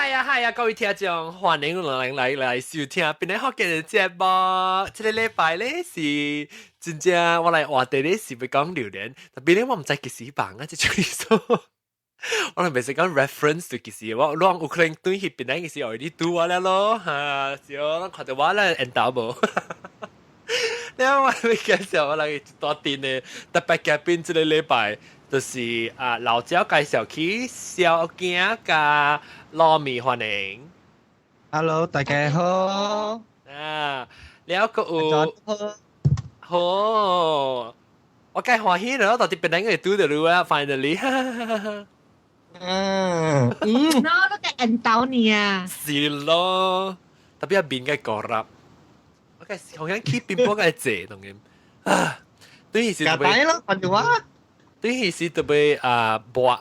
Hi 啊 hi 啊，各位聽眾，歡迎來來來收聽檳城福建的節目。這個禮拜咧是真正我來話題咧是欲講榴蓮，特別咧我毋知幾時放啊，這種意思。我哋袂使講 reference to 幾時，我攏有可能轉去檳城嘅時候，你拄我了咯，哈，是哦，看著我咧緣投無。你我欲介紹我來一大陣的特別嘉賓，這個禮拜就是啊老趙介紹去小囝佮糯米歡迎。 Hello，大家好。啊，了閣有好，我介歡喜了，到底檳城會拄著你啊，finally。嗯嗯，喏，你個緣投呢啊？是咯，特別係面嘅高粒，我嘅好像去邊波嘅濟當然啊，對是特別咯，反正我對是特別啊播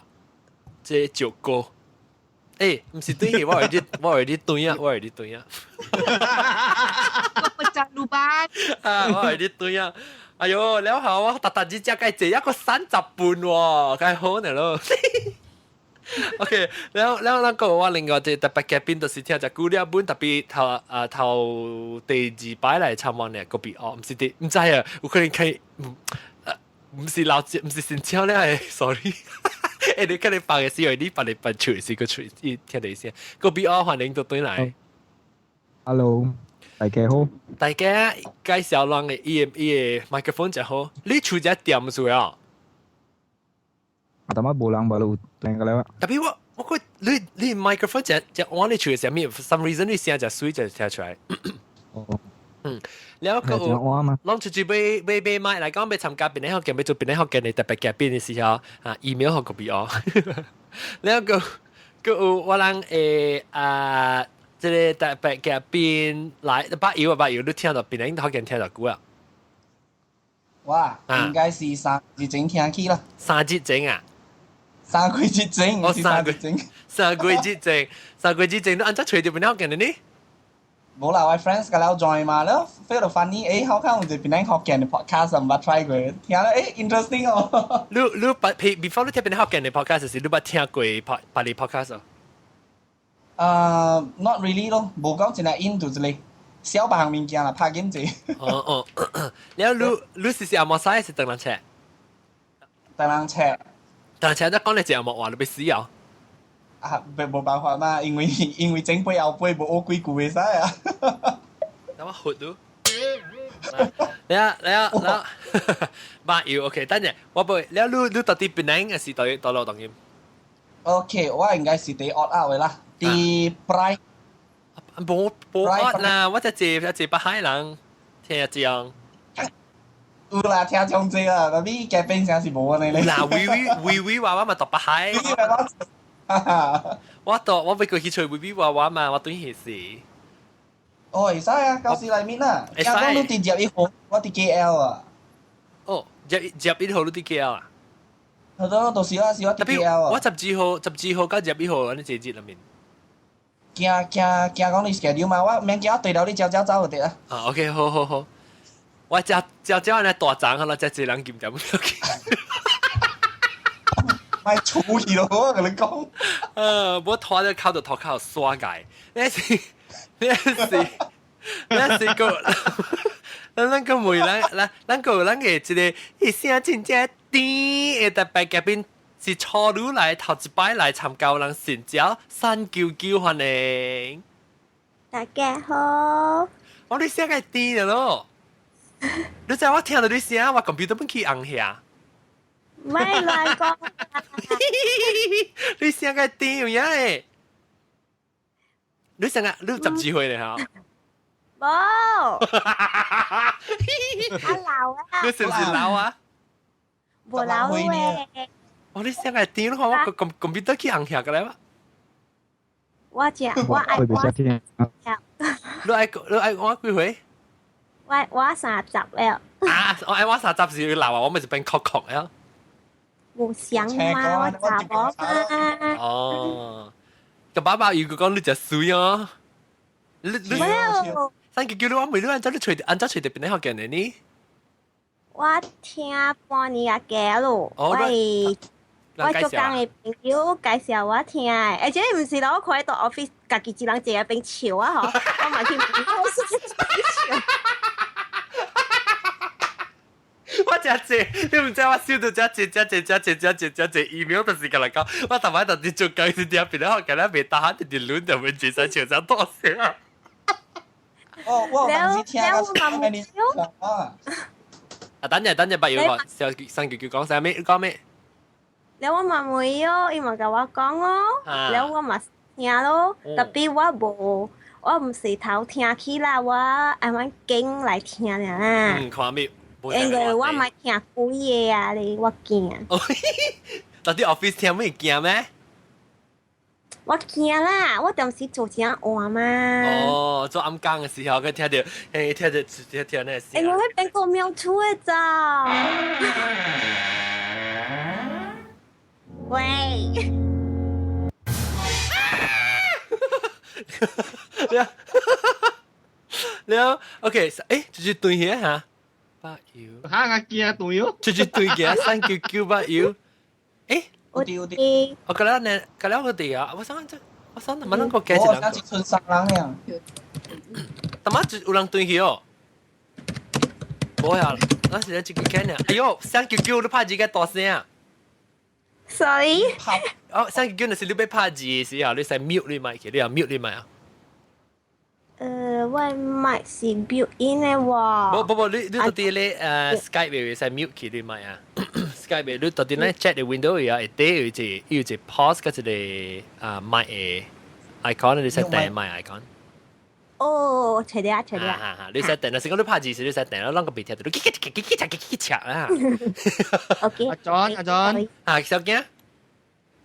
這石膏，欸，毋是對我有啲我有啲對啊，我有啲對啊。我不知魯班。啊，我有啲對啊。哎喲，了後我特特只只計坐一個30分喎，梗係好呢咯。OK，了了咱個我另外一個特別嘉賓就是聽隻古了本特別頭啊頭第二擺來參觀的個別哦，毋是第毋知啊，有可能開毋是老毋是新超了的，sorry。欸，你看你放的時候，你放你放出是個出，伊聽到聲。個別哦，歡迎到轉來。 Hello，大家好。大家介紹人的伊的伊的麥克風就好，你厝只掂數啊？阿淡仔無人無路聽個了。特別我我覺你你麥克風只只往你厝的啥物，some reason 你聲就水就聽出來。哦。嗯，了個有，攏出去買買買麥來講，欲參加檳城福建，欲做檳城福建的特別嘉賓的時候，啊，email 予個別哦。了閣閣有我人會啊，這個特別嘉賓來，捌有啊捌有，你聽著檳城福建聽著久啊？哇，應該是3日前聽起啦。3日前啊？3個月前，哦，3個月前，3個月前，3個月前，你按怎揣著檳城福建的呢？無啦，我 friends 佮了 join 嘛，了 feel 到 funny，欸，好看有一個檳城福建的 podcast，毋捌 try 過，聽了欸 interesting 哦。你你捌 before 你聽檳城福建的 podcast 時，你捌聽過別个 podcast 哦？ Not really 咯，無講真係 into 這個小別項物件啦，拍緊者。哦哦，了你你是是紅毛屎還是唐人車？唐人車。唐人車，你講你一紅毛話，你欲死哦！啊，無辦法嘛，因為因為前輩後輩無學幾句會使啊。等我活到。你啊你啊你啊，馬友 OK，等陣我不，你你你到底檳城還是佗佗落當今？OK，我應該是佇學校的啦，佇 Prai。無無學啦，我只坐只坐北海人聽講。有啦，聽講這啊，但你嘉賓聲是無按呢咧。嗱，微微微微娃娃嘛，佇北海。我到我欲過去揣微微娃娃嘛，我對彼時。哦，會使啊，到時來面啊。聽講你佇21號，我佇 KL 啊。哦，21號你佇 KL 啊？好多到時我是我佇 KL 啊。我12號，12號佮21號，按呢這日裡面。驚驚驚講你 schedule 嘛，我免驚，我對了你招招走就對啦。啊，OK，好好好。我食食食按呢大欉，好啦，食一人兼食唔去。莫出去咯，我共你講。我拖咗靠到塗跤刷界，你是你是你是個，咱咱個問咱咱咱個咱個一個伊聲真正甜的特別嘉賓是初女來頭一擺來參加人新椒三九九歡迎。大家好。我你聲個甜的咯，你知我聽著你聲，我 computer 本去紅遐。莫亂講。你聲個甜有影的？你聲啊，你12歲咧吼？無。啊老啊！你是毋是老啊？無老誒。哦，你聲個甜，你看我個 computer 去紅遐個來嘛？我食，我愛我。你愛你愛我幾歲？我我30了。啊！我愛我三十是老啊，我咪是變確確啊。無想嘛，我查某嘛。哦，個爸爸如果講你食水哦，你你三九九你我問你按怎你揣按怎揣著檳城福建的呢？我聽半年仔加咯，我我做工的朋友介紹我聽的，而且毋是咯，我看到 office 家己一人坐喺邊笑啊嗬，我嘛去問我是笑。我真濟，你毋知我笑到真濟真濟真濟真濟真濟 email 就是甲人講，我逐擺就佇做工時聽邊咧學緊咧袂打，直直亂就會自細笑成多聲啊！哦，我有當時聽到咩你啊？啊，等陣等陣，不要講，小三九九講啥物？講咩？了我嘛問哦，伊嘛共我講哦，了我嘛聽咯，特別我無，我毋是頭聽起啦，我按按經來聽爾啦。嗯，看咩？因為我嘛聽鬼的啊咧，我驚。到底 office 聽會驚咩？我驚啦，我當時做真晏嘛。哦，做暗更嘅時候，佢聽到，誒，聽到聽聽那聲。欸，我會變個喵出的走。喂。了了，OK，誒，就是對起嚇。八油。嚇我驚對喲。就是對嘅，399八油。誒，有啲有啲。我覺得呢，覺得我哋啊，我想這。我想問咱個加一人。我一村三人呀。他媽就有人對起哦。無啊，咱是咧這個見呢。哎喲，399你拍字個大聲啊。 Sorry。哦，399若是你欲拍字的時候，你使 mute 你麥去，你有 mute 你麥啊？我麥是 built in 的喎。無無無，你到底咧Skype 會使 mute 去你麥啊？Skype 你到底咧 chat 的 window 啊，會底有一個 pause 佮一個啊麥的 icon，你使訂麥 icon。哦，找了找了。哈哈，你使訂，若是講你拍字時你使訂，咱個別聽到，嘰嘰嘰嘰嘰嘰嘰嘰啊。 OK。阿 John 阿 John。啊，小驚。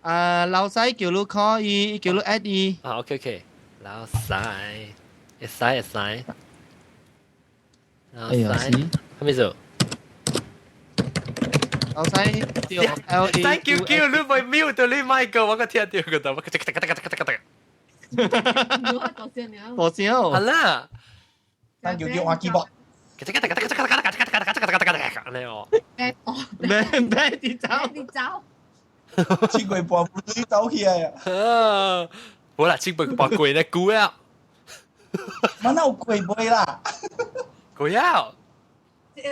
啊，老細叫你 call 伊，叫你 add 伊。啊，OK OK，老細。會使會使，老細，啥物事？老細叫 L A。 399，你袂 mute 到你麥個，我閣聽著個，我噠噠噠噠噠噠噠。大聲哦！好啦， 399換 keyboard。噠噠噠噠噠噠噠噠噠噠噠噠噠噠，按呢哦。咩咩佇走？佇走。7月半不對走起來啊！無啦，7月半過咧久啊。哪有過袂啦？過啊！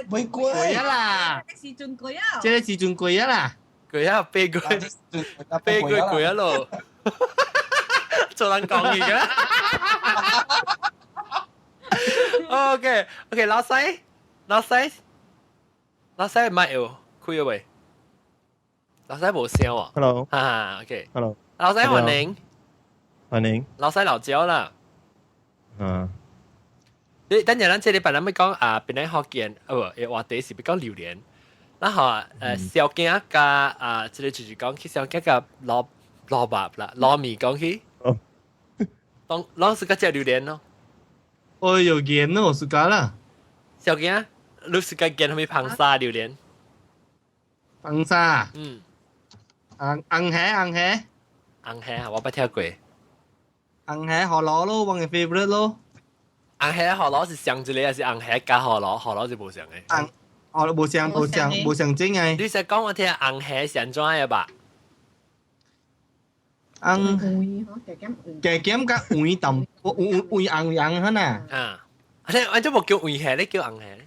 袂過啊啦！這時陣過啊！這個時陣過啊啦！過啊，8月8月過啊咯！做人講嘢嘅。OK OK，老細老細老細麥哦，開咗未？老細無聲喎。 Hello。哈哈，OK。 Hello。老細歡迎。歡迎。老細老焦啦。嗯。你等陣咱這禮拜咱欲講啊，檳城福建啊無，話題是欲講榴蓮。然後小囝佮啊，這個就是講去小囝佮老老爸啦，老米講去。哦。當攏是佮食榴蓮咯。哎喲，鹹咯，喜歡啦。小囝，你喜歡鹹啥物芳沙榴蓮？芳沙。嗯。紅紅蝦紅蝦。紅蝦我捌聽過。紅蝦河螺咯，我的 favorite 咯。紅蝦河螺是相一個，還是紅蝦佮河螺？河螺是無相的。紅哦，無相無相無相整的。你先講我聽，紅蝦是按怎的吧？紅加減佮黃淡，黃黃紅紅哈呐。啊，你按怎無叫黃蝦，你叫紅蝦？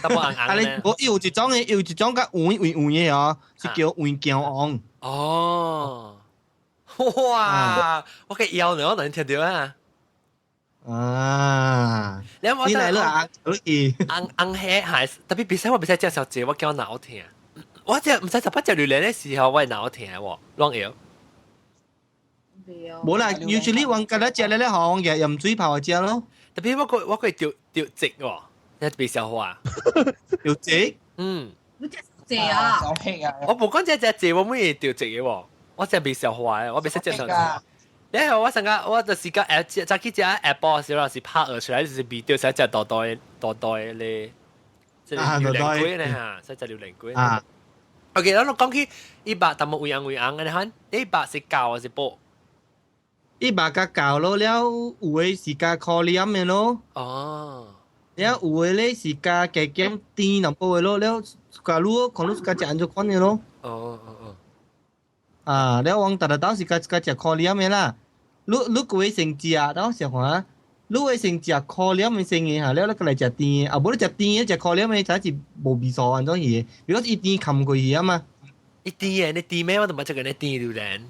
淡薄紅紅啊，你無有一種的，有一種較黃黃黃的哦，是叫黃姜黃。哦，哇！我個腰呢，我能聽著啊。啊！你你來了啊！你紅紅蝦還是特別比賽，我袂使食小濟，我叫腦疼。我食毋知十八食榴蓮的時候，我會腦疼喎，攏會。無啦，usually 我覺得食咧咧吼，我鹽水泡食咯。特別我個著著直喎，你袂消化。著直？嗯。你食濟啊？我無講食食濟，我每會著直的喎。我真袂消化的，我袂使食小濟。然後我上個我就是講下早起食下晡時候是拍學出來，就是味道使食大大的大大的咧，這個榴蓮粿咧哈，使食榴蓮粿。啊。 OK，咱講起伊肉淡薄黃紅黃紅的款，伊肉是厚還是薄？伊肉較厚咯，了有的是較可黏的咯。哦。了有的咧是較加減甜淡薄的咯，了假如看你喜歡食按怎款的咯。哦哦哦。啊，了我逐日到時較較食可黏的啦。你你個位先食，等我想看，你會先食可黏的先的哈，了你過來食甜的，啊無你食甜的食可黏的，才是無味素按怎去的，如果伊甜冚過去啊嘛。伊甜的，你甜咩？我都冇食過你甜榴蓮。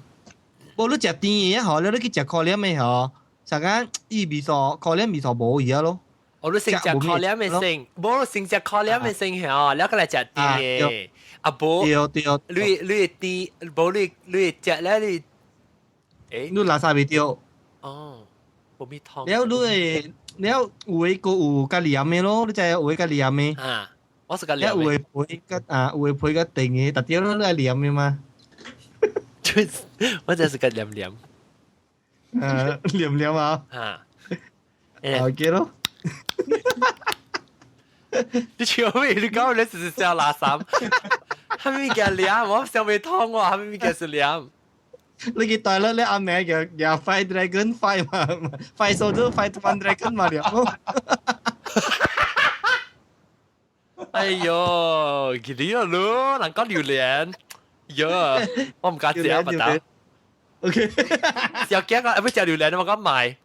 無你食甜的吼，了你去食可黏的吼，啥個伊味素可黏味素無去啊咯。哦，你先食可黏的先，無你先食可黏的先吼，了過來食甜的。啊無，對對，你你甜，無你你食了你，欸，你垃圾袂對。哦，無味湯。了你會了有的閣有較黏的咯，你知有的較黏的。啊，我是較黏的。有的皮較啊，有的皮較甜的，特點你愛黏的嗎？我就是較黏黏。啊，黏黏啊。啊。 OK 咯。你笑咩？你講你是笑垃圾。係咪叫黏？我笑未通喎，係咪叫是黏？你去大佬你阿妹叫叫 Five Dragon Five 嘛，Five Soldier Five One Dragon 嘛了。哎呦，記得啊咯，人講榴蓮，喲，我唔敢食不得。 OK，小驚啊，不食榴蓮，我敢買。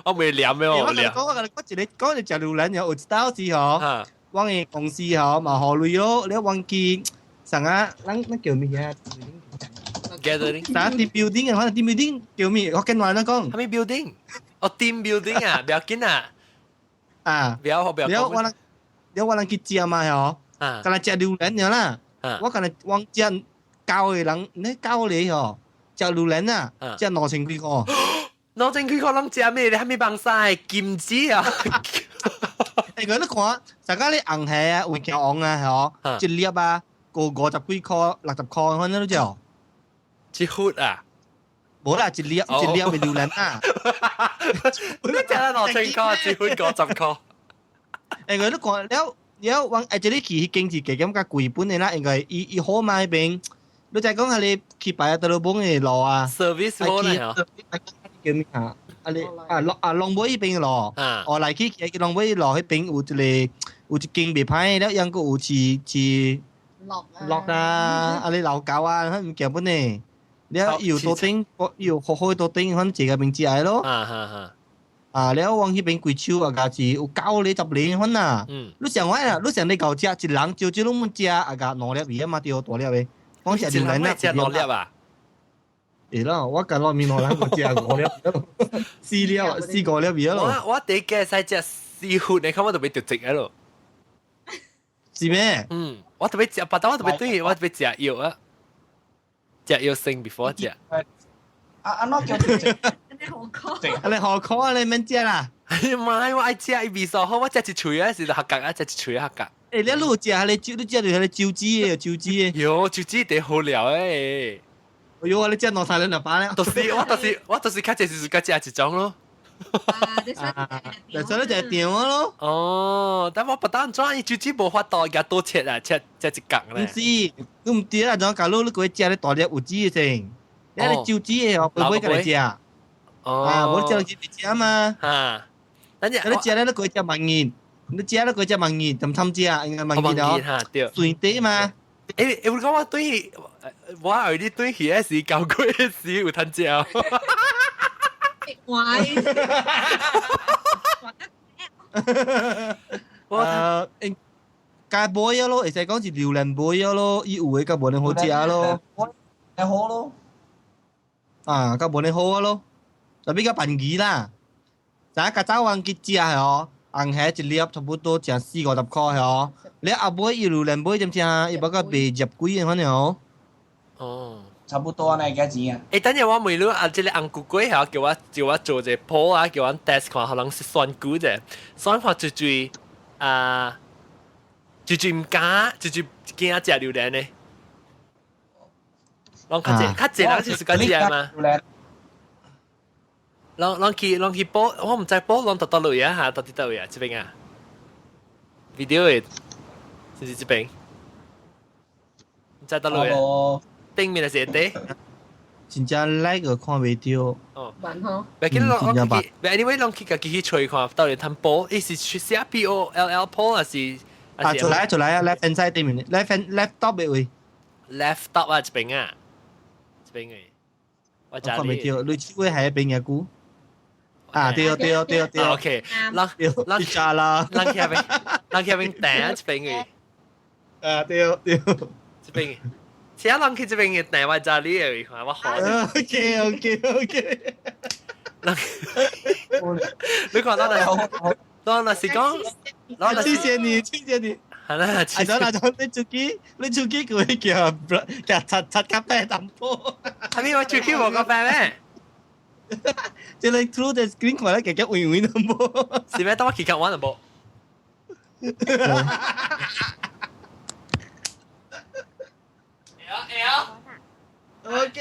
我未黏嘅我黏。我講我講一個講一食榴蓮有一道時吼，我嘅公司吼嘛好累咯，你忘記啥啊？咱咱叫咩啊？ Gathering 啥 team building 啊？反正 team building 叫咩？我跟話你講。係咩 building？哦，team building 啊，不要緊啊。啊，不要不要。了我人，了我人去食嘛吼，敢若食榴蓮了啦。我敢若往食九個人，你九個吼，食榴蓮啊，食2000幾塊。 2000幾塊攏食咩？你還沒幫晒金子啊？欸，我你看，大家你紅蝦啊、雲橋王啊，吼，一粒啊，過50幾塊、60塊，反正都食。一忽啊？無啦，一粒一粒咪榴蓮啊！你食咗2000塊，一忽50塊。欸，我你看了了，我這裡去彼間是加減較貴本的啦，因為伊伊好嘛彼邊。你再講下你去排啊，德魯本的路啊，service 冇啦，叫咩啊？啊你啊龍啊龍尾彼邊的路，哦來去去龍尾路彼邊有一個有一間袂歹，了還閣有飼飼鹿啊，啊你老狗啊，彼物件本呢。了伊有桌頂，伊有好好的桌頂，反正坐個邊食的咯。啊哈哈。啊，了往彼邊規手啊，加是有九個10個款啊。你想我啊，你想你夠食，一人少少攏滿食，啊加兩粒魚啊嘛，對，大粒的。講食榴蓮啊，食兩粒啊？會咯，我甲攞面兩人食五粒，四粒，四五粒魚咯。我第一個使食四忽，你看我特別就食咯。是咩？嗯，我特別食，不但我特別對，我特別食藥啊。食藥先 before 食。啊啊，那叫食。你好可。你好可啊！你免食啦。唔係，我愛食伊味素好，我食一喙啊，是合格啊，食一喙合格。欸，你有食彼個酒，你食著彼個酒子的，酒子的。喲，酒子得好料誒。哎喲，你食兩三兩就飽了。就是我，就是我，就是較濟是較食一種咯。啊，就所以就電話咯。哦，但我不當怎，伊酒子無法度，也多切啊，切切一角咧。毋是，你毋對啦，怎假如你過食咧大粒有籽的先，你咧酒子的哦，不會過來食。哦。啊，無你食就食嘛。啊，等陣你食咧，你過食慢熱。你食咧過食慢熱，怎參食？應該慢熱哦。對。水底嘛。欸，我講我對，我兒你對魚時教過時有通食。喂，我加買啊咯，會使講是榴蓮買啊咯，伊有的較無恁好食咯。較好咯。啊，較無恁好啊咯，特別較便宜啦。就較早阮去食哦，紅蝦一粒差不多食四五十塊哦。你後尾伊榴蓮買點正，伊不過賣十幾個反正哦。哦。差不多呢，幾錢啊？欸，等陣我問你啊，這個紅菇粿嚇，叫我做一個 poll 啊，叫我 test 看，可能是選舉者，選看最最啊，最最毋敢，最最驚食榴蓮呢。攏較濟較濟人是敢食嘛？攏攏去攏去報，我毋知報攏到佗落啊嚇，到佗位啊？這邊啊？video 的，是是這邊？毋知佗落啊？頂面是底，真正 like 個看袂著。哦，慢吼。別緊攏攏去，別 anyway 攏去家己去揣看，到底通報，伊是寫 P O L L poll 還是？啊，出來出來啊，left hand side 對面，left hand left top 的位。 left top 啊，這邊啊。邊嘅。我我看袂著，你手尾係邊嘅久？啊，對對對對。 OK，人人一家啦，人去邊，人去邊訂這邊嘅。啊，對對，這邊嘅。請人去這邊嘅訂我知你嘅，看我好。 OK OK OK。你看咱若，咱若是講，咱謝謝你，謝謝你。係啦，阿張阿張，你手機你手機佢會叫叫擦擦咖啡淡薄。係咪我手機無咖啡咩？即係 through the screen 看咧，夾夾圓圓淡薄。是咩？當我其實玩淡薄。L OK。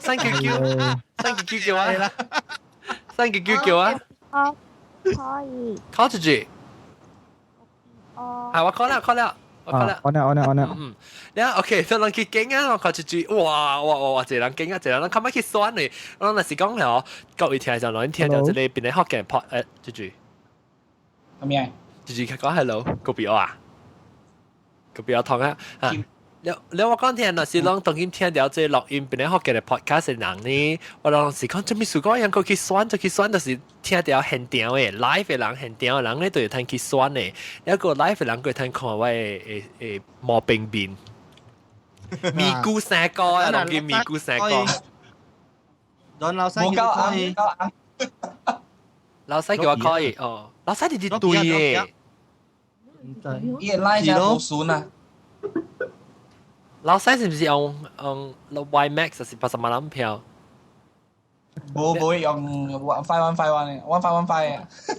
三九九，三九九九啊！三九九九啊！可以。 call 住住。哦。係我 call 了，call 了，我 call 了。我呢我呢我呢。嗯，然後 OK，所以人去驚啊，我 call 住住，哇哇哇哇，一個人驚啊，一個人較欲去選咧。我若是講了，各位聽就來聽著這个邊个福建 pod 住住。咁樣。住住講 hello，個別我啊，個別我同啊啊。你你我講聽，若是攏當今聽著這錄音，邊个福建的 podcast 的人呢，我攏是講做咩事講，人閣去選就去選，就是聽著現場的 live 的人，現場的人咧，就會通去選的。一個 live 的人，閣會通看我的的的毛病面，咪咕生哥啊，攏叫咪咕生哥。老細冇夠硬，夠硬。老細叫我 call 伊，哦，老細直直對的。伊個 line 真無順啊。老細是毋是用用 YMAX 還是八十萬人票？無無用 1515 的，1515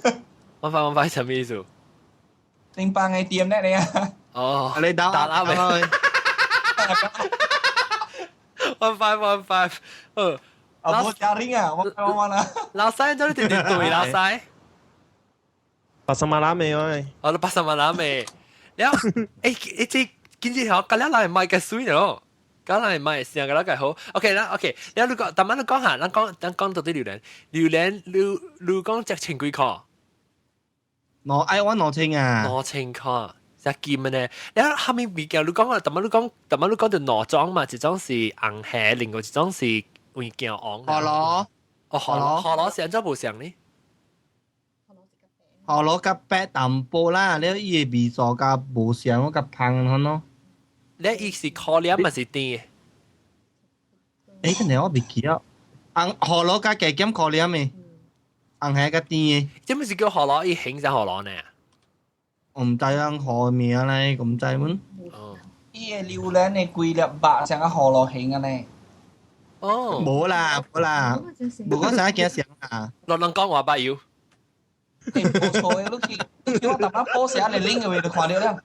的。 1515啥物意思？頂幫的店咧你啊。哦，你打打啦未？1515，呃。啊，無加零啊，1511啊。老細做你直直對老細。八十萬人未喂？哦，你八十萬人未？了，欸欸，這。今日吼，今日來買個水咯，今日來買成個了個好。OK 啦，OK，了你講，逐擺你講下，咱講，咱講到底榴蓮，榴蓮，你你講值千幾箍？我愛我2000啊。 2000箍，只金的呢？了蝦米物件？你講啊，逐擺你講，逐擺你講著兩種嘛，一種是紅蝦，另外一種是物件黃。河螺。哦，河螺，河螺是按怎無相呢？河螺較白淡薄啦，了伊的味素較無相，我較芳款咯。你伊是苦點還是甜的？欸，這個我袂記啊。紅河螺較加減苦點的，紅蝦較甜的。這毋是叫河螺，伊形成河螺呢？我毋知影河名咧，毋知阮。哦。伊的榴蓮的規粒肉像個河螺形按呢。哦。無啦，無啦，無講啥驚啥啦。落人講話捌有。欸，無錯的，你去你去我逐擺 post 下個 link 的話，就看著了。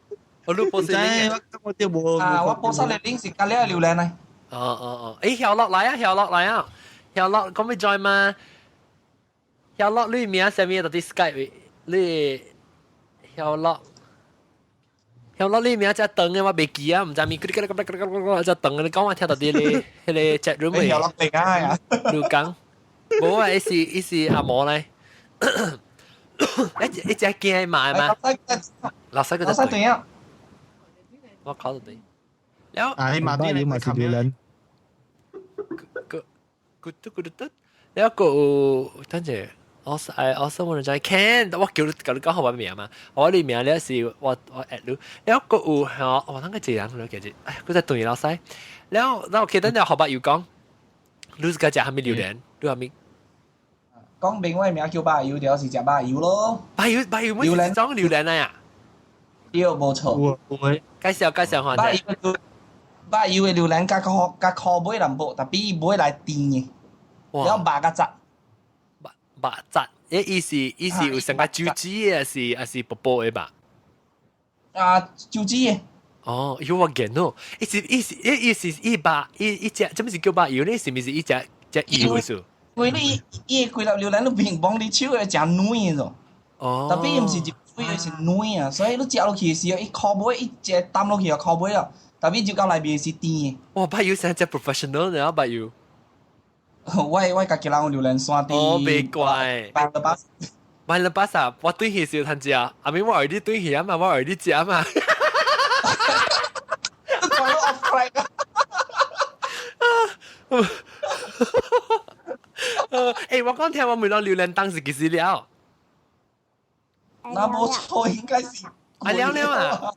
我你 post link 我就無。啊，我 post 個 link 是佮了榴蓮的。哦哦哦，欸，曉樂來啊，曉樂來啊，曉樂講欲 join 嗎？曉樂你名啥物？到底 Skype 你曉樂？曉樂你名遮長的我袂記啊，毋知物，遮長的你講我聽到底咧，彼個 chat room 的。曉樂定啊！你講，無啊，伊是伊是阿毛咧。一一隻驚嘛嘛，老細個老細對啊。我考到對。了，啊，你馬對你嘛是榴蓮。個個嘟咕嘟，了個等陣，我I also want to join can，我叫你叫你講好我名嘛，我你名咧是我我 add 你，了個有嚇，我那個一個人記住，哎，佢在對老細，了，那我記得你後擺又講，你自家食蝦米榴蓮，你蝦米？講明我名叫白油，就是食白油咯。白油白油，榴蓮種榴蓮啊？對，無錯。介紹介紹下。白油白油的榴蓮較苦較苦尾淡薄，但比伊尾來甜的。了肉較雜。肉肉雜，欸，伊是伊是有成個酒子的，還是還是薄薄的吧？啊，酒子的。哦，有我見哦，伊是伊是伊伊是伊肉伊伊隻，這毋是叫肉油呢？是毋是伊隻隻油的數？因為你伊的規粒榴蓮你平幫你手會誠軟的咾。哦。但伊毋是入水的，是軟啊，所以你食落去的時候，伊苦尾一隻啖落去就苦尾啊。但伊入到內面是甜的。哇，捌有成隻 professional 呢，捌有。我我家己人有榴蓮山佇。哦，別怪。百樂巴。百樂巴薩，我對戲時通食，阿明我愛你對戲啊嘛，我愛你食啊嘛。你講到 off track 啊！欸，我講聽我每當榴蓮當是幾時了？那冇錯，應該是。啊了了啊！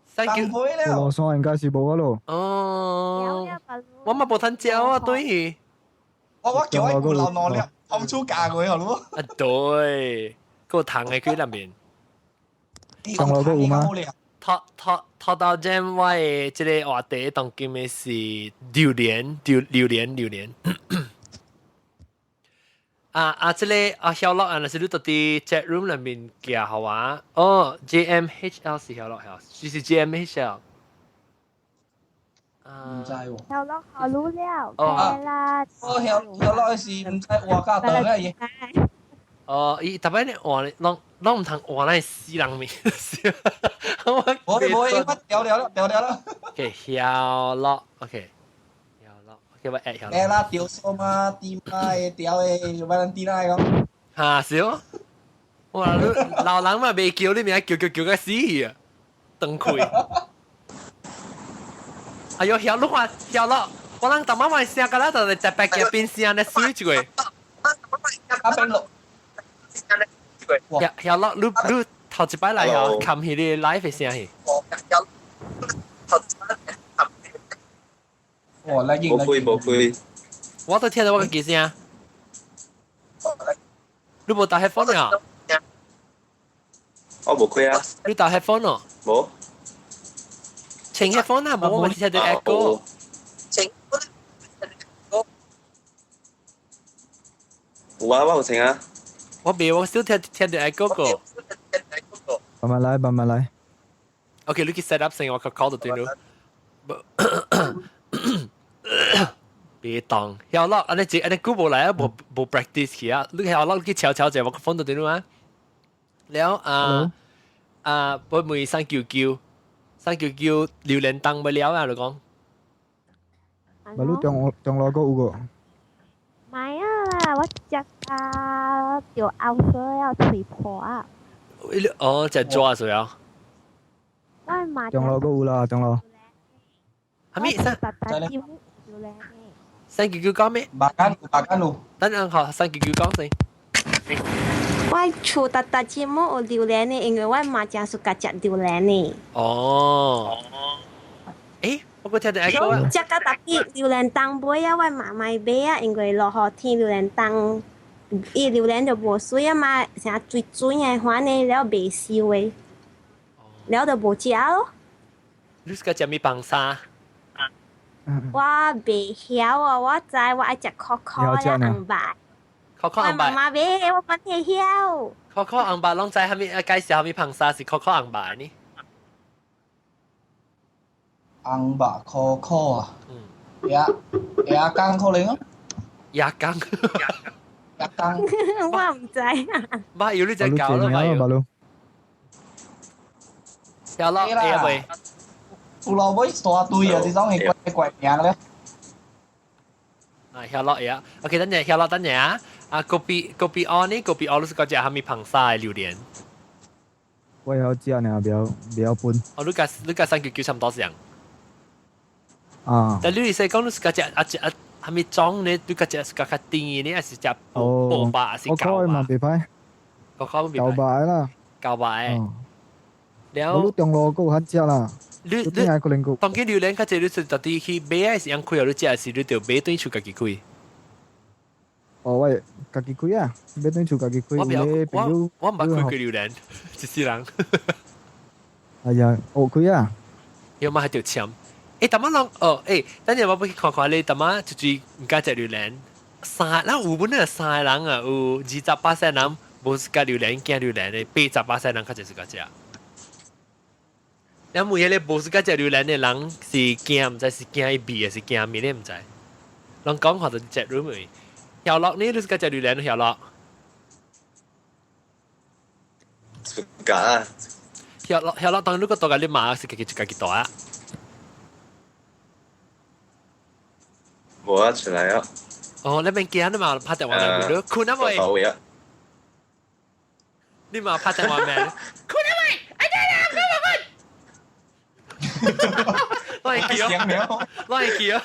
三九羅山應該是無啊咯。哦，我嘛無通食啊，對。我叫我顧老兩粒，放出價佢好咯。啊對，個糖的佢那邊。中羅閣有嗎？頭頭頭頭前我的這個話題當今的是榴蓮，榴榴蓮榴蓮。啊啊！這個啊曉樂啊，若是你到佇 chat room 內面寄予我。哦，JMHL 是曉樂曉，就是 JMHL。毋知喎。曉樂好路了，哦啦。哦，曉曉樂是毋知活較長啊伊。哦，伊逐擺咧換，攏攏毋通換咱死人面。無無，我掉了了，掉了了。 OK，曉樂，OK。OK，我 add 曉樂。誒啦，掉數嘛，啲嘛會掉的，有人啲啦講。哈，是哦。哇，你老人嘛袂叫你名，叫叫叫個死去啊！斷開。哎喲，曉樂看曉樂，我人逐擺嘛聲，敢若就係食白嘅變聲咧，水一個。阿邊錄。曉曉樂，你你頭一擺來哦，冚彼個 live 的聲去。哦，來無開無開。我都聽到我家己聲。你無戴 headphone 啊？我無開啊。你戴 headphone 哦？無。穿 headphone 啊，無我嘛聽到 echo。有啊，我有穿啊。我未，我少聽聽到 echo 個。慢慢來，慢慢來。 OK，你去 set up 先，我 call 到對你。別當，曉樂，按呢這按呢久無來啊，無無 practice 去啊。你曉樂去敲敲者，我 phone 到對你啊。了啊啊，我問三九九，三九九榴蓮當不了啊，你講。馬路中中羅閣有個。唔係啊，我食啊，就拗水啊，喙破啊。哦，食抓水啊。我嘛。中羅閣有啦，中羅。係咪三？三九九講咩？白間白間路。等陣好，三九九講先。我厝逐逐節目有榴蓮的，因為我媽誠喜歡食榴蓮的。哦。欸，我閣聽著 echo 啊。食到特別榴蓮凍尾啊，我媽莫買啊，因為落雨天榴蓮凍，伊榴蓮就無水啊嘛，成水水的款的，了袂收的，了就無食咯。你喜歡食啥物飯沙？我袂曉哦，我知我愛食可可啊紅白。可可紅白。我媽媽買，我本會曉。可可紅白攏知啥物？啊，介紹啥物硼砂是可可紅白呢？紅白可可啊，鴨鴨公可能哦。鴨公。鴨公。我毋知。馬有你只狗咯，馬有。曉咯，會啊未？有路尾大堆啊！這種係怪怪名咧。啊，曉咯會啊。OK，等陣曉咯，等陣啊。啊，kopi kopi O 呢？kopi O 你是講食啥物硼砂的榴蓮？我會曉食爾，袂曉袂曉分。哦，你佮你佮三九九差毋多像。啊。但你是講你是佮食啊食啊啥物種呢？你佮食是較較甜呢，還是食薄白還是我口味嘛袂歹。我口味茭白啦。茭白。了。我中路閣有較食啦。你你當今榴蓮較濟，你是到底去買還是用開？你食還是你著買轉厝家己開？哦，我家己開啊，買轉厝家己開。我袂我我毋捌開過榴蓮，一世人。哎呀，學開啊！有嘛還著簽？欸，逐擺攏哦，欸，等陣我欲去看看你，逐擺就是毋敢食榴蓮。三，咱有本來三个人啊，有28%人無喜歡榴蓮，驚榴蓮的，80%人較濟喜歡食。你問彼個無喜歡食榴蓮的人是驚，毋知是驚伊味，還是驚啥物？你毋知。攏講話就食入去。曉樂呢？你喜歡食榴蓮？曉樂。喜歡啊！曉樂曉樂，當你閣倒共你媽是家己家己帶啊？無啊，出來啊！哦，你免驚，你嘛拍電話來問你，睏啊未？你嘛拍電話未？睏啊未？哎呀呀，睏無睏？我會記哦，我會記哦，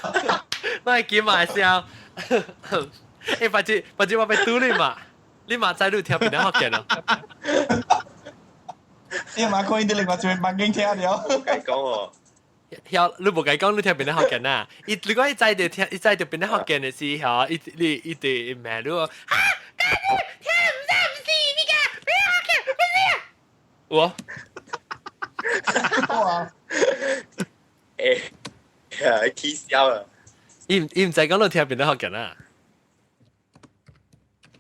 我係見埋笑。誒，反正反正我被嘟你嘛，你嘛在路聽邊啲學嘅咯？你嘛可以啲另外一邊房間聽到。計講喎。曉你無共伊講，你聽邊啲福建啊？伊如果伊知著聽，伊知著邊啲福建的時候，伊你伊就罵你啊！聽唔知唔是咪個邊啲福建？不是啊？有無？哇！欸，起笑啊！伊伊毋知講你聽邊啲福建啊？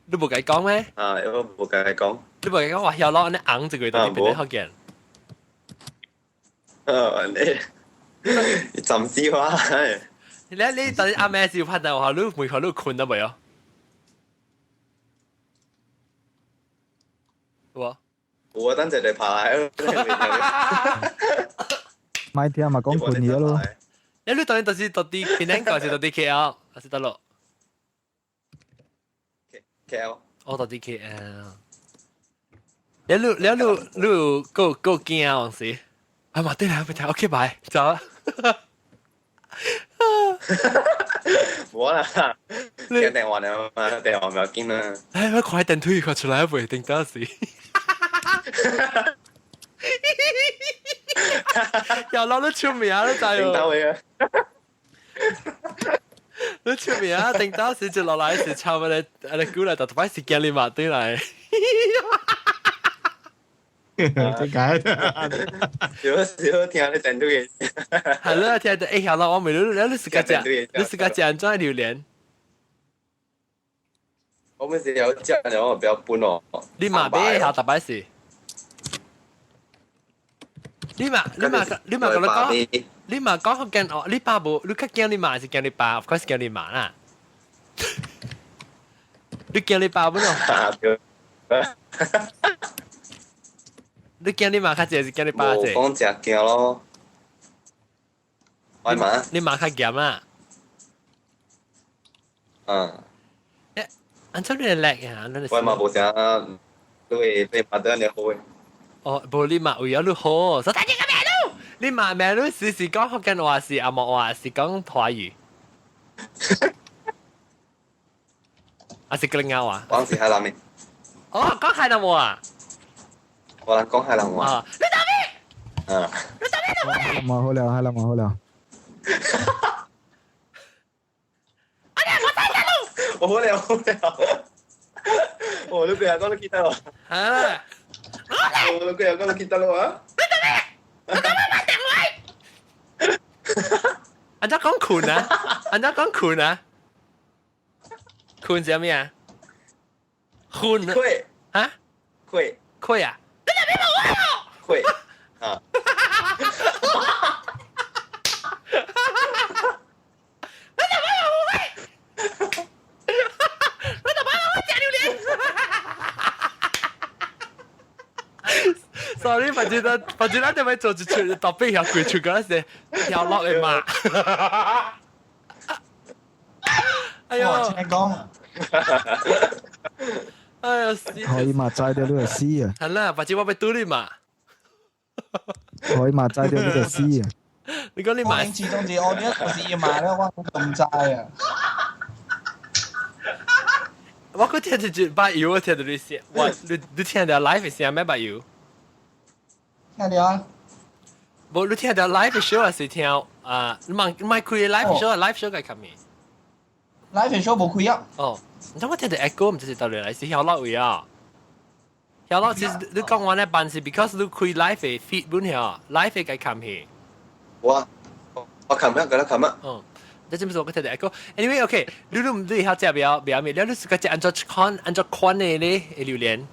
你無共伊講咩？啊，我無共伊講。你無共伊講話曉咯，按呢紅一個到底邊啲福建？啊，你。你暫時話。你你到底阿妹是有拍電話，你每個你睏得未啊？有無？我等陣嚟拍。咪聽嘛講睏去咯。你你當然就是到底檳城還是到底 KL 還是得咯？KL。我到底 KL。你你你你你有夠夠驚啊？時？啊嘛，對啦，不聽，OK，拜，走啦。冇啦，聽電話了嘛，電話唔要緊啦。哎，我快電推快出來未？定到時。又攞得出名啦，就。定到位啊！你出名啊！定到時就落來時，差唔多，你估嚟，特擺時間你嘛對來。點解？少少聽你成都嘅。係咯，聽到哎呀啦，我未你你自家食，你自家食安怎榴蓮？我們是有食，我比較笨哦。你嘛買下特擺是？你嘛你嘛你嘛同你講，你嘛講福建哦，你爸無，你較驚你媽還是驚你爸？Of course 驚你媽啦。你驚你爸不咯？你驚你媽較濟，還是驚你爸濟？無講食驚咯。我媽。你媽較嚴啊？嗯。欸，按怎你會叻啊？我媽無啥，對對媽得你好嘅。哦，無你媽為咗你好，所以大家個罵你，你媽罵你時時講福建話是阿毛話是講台語，還是吉林話？講是海南的。哦，講海南話。我人講海南話。啊，你打咩？啊。你打咩？海南話好了，海南話好了。阿娘，我睇緊我好了，好了。我都幾日講都記得喎。啊。我都幾日講都記得咯啊。你打咩？你打咩？馬定位。按怎講困啊？按怎講困啊？困是啥物啊？困。虧。啊？虧。虧啊？你打咩冇啊？虧。啊。你打咩冇喂？你打咩冇食榴蓮？Sorry，反正咱反正咱就咪做一出特別條鬼出嗰時，條落嘅嘛。哎呦！聽講。哎呀死！可以嘛？摘掉呢個死啊！係啦，反正我要拄你嘛。可以嘛？摘掉呢個死啊！你講你買？我始終是我呢個是要買咧，我唔知啊。我閣聽到一把油，我聽到你聲，我你你聽到 live 聲咩把油？聽到啊。無，你聽到 live show 還是聽啊？你莫你莫開 live show，live show 該看咩？live show 無開啊。哦，你知我聽到 echo，毋知是佗落來是曉落位啊？曉落其實你講完咧辦是 because 你開 live 的 feed 本曉，live 的該看戲。我我看乜？佢看乜？嗯。你知唔知我聽到 echo？Anyway，OK，你你唔你曉食袂袂咩？你你是個食按怎款按怎款的咧？榴蓮。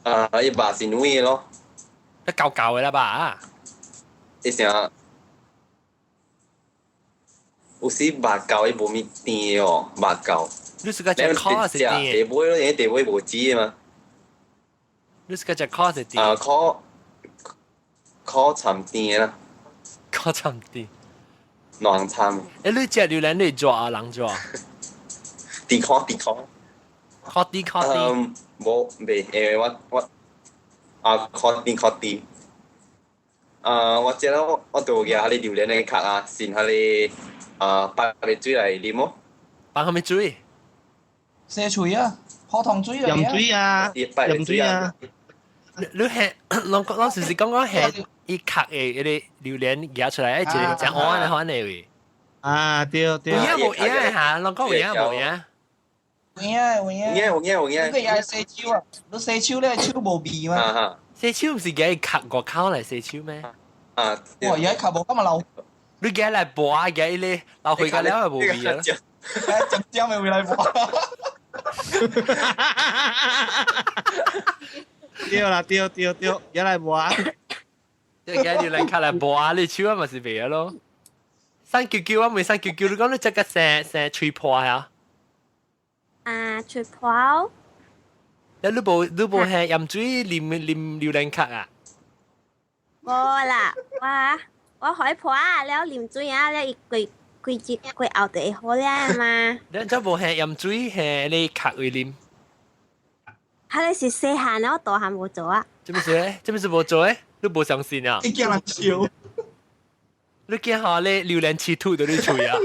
啊，伊肉是軟的咯。一舊舊的啦吧？伊成有時肉厚伊無物甜哦，肉厚。你是個食烤還是甜？地尾咯，因地尾無籽的嘛。你是個食烤還是甜？啊，烤烤摻甜的啦。烤摻甜。兩餐。欸，你食榴蓮你抓啊，人抓？地烤地烤。烤甜烤甜。嗯，無袂，因為我我啊烤甜烤甜。啊，我食了我都嘅下你榴蓮嘅殼啊，先下你啊擺啲水嚟啉哦。擺係咪水？洗喙啊，破糖水嚟飲水啊，飲水啊。你係攏攏是是講講係伊殼的彼個榴蓮夾出來，一個真安的款的位。啊，對對。有影無影嚇？攏講有影無影？有影有影。有影有影有影。你個也洗手啊？你洗手咧，手無味嘛？洗手毋是夾伊殼外口來洗手咩？啊！哇！而家殼無咁啊流。你夾來磨夾伊咧，流回家了就無味啊！誒，針咪會來磨。對啦，對對對，夾來磨。即係夾榴蓮殼來磨，你手啊嘛是袂咯。三九九我未三九九，你講你這個生生喙破啊？啊，喙破。你無你無係飲水啉啉榴蓮殼啊？無啦，我我海破啊，了啉水啊，了伊規規節規後就會好了嘛。你這無係飲水係你殼會啉？佢哋是細漢，我大漢無做啊。這麼是咧？這麼是無做誒？你無相信啊？你驚人笑？你驚下你榴蓮刺吐到你喙啊？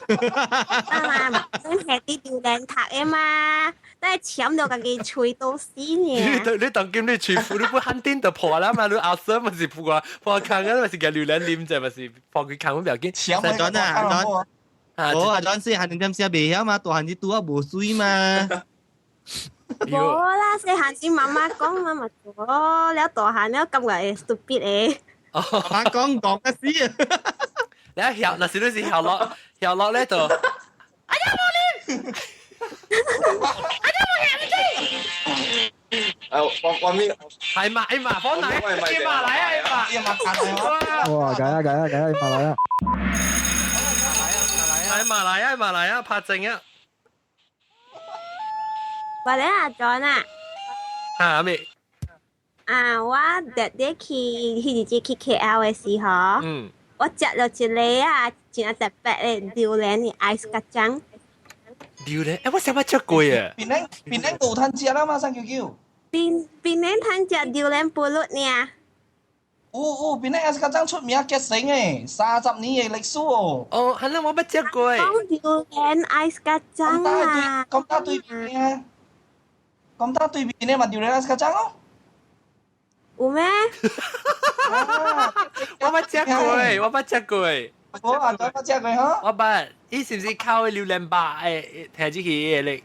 啊嘛，真係啲榴蓮殼的嘛，但係攕到家己喙都死呢。你當今你喙你不肯定就破啦嘛，你阿生咪是破破坑啊，咪是個榴蓮啉者，咪是破佢坑唔要緊。阿 John 啊，阿 John，我阿 John 細漢陣時袂曉嘛，大漢子拄啊無水嘛。無啦，細漢時媽媽講嘛嘛做，了大漢了感覺會 stupid 的。媽講講個死啊！你一曉，那是你是曉落曉落咧就，哎呀無啉，哎呀無飲水。啊，我我咪係嘛係嘛，放奶，係馬來啊係嘛。哇，計啊計啊計啊，馬來啊！係馬來啊馬來啊，拍正啊！我咧阿 John 啊。嚇咩？啊，我特地去彼日去 KL 的時候，我食了一个啊，真特別的榴蓮的 ice kacang。榴蓮，欸，我想捌食過耶。檳榔檳榔無通食啦嘛，三九九。檳檳榔通食榴蓮 pulut 爾。有有，檳榔 ice kacang 出名結成的，30年的歷史哦。哦，係啦，我捌食過。講榴蓮 ice kacang 啊。咁大對面啊！咁大對面的嘛榴蓮 ice kacang 咯。有咩？我捌食過，我捌食過。我啊，我捌食過哈。我捌，伊是毋是靠榴蓮肉誒？聽住去個咧。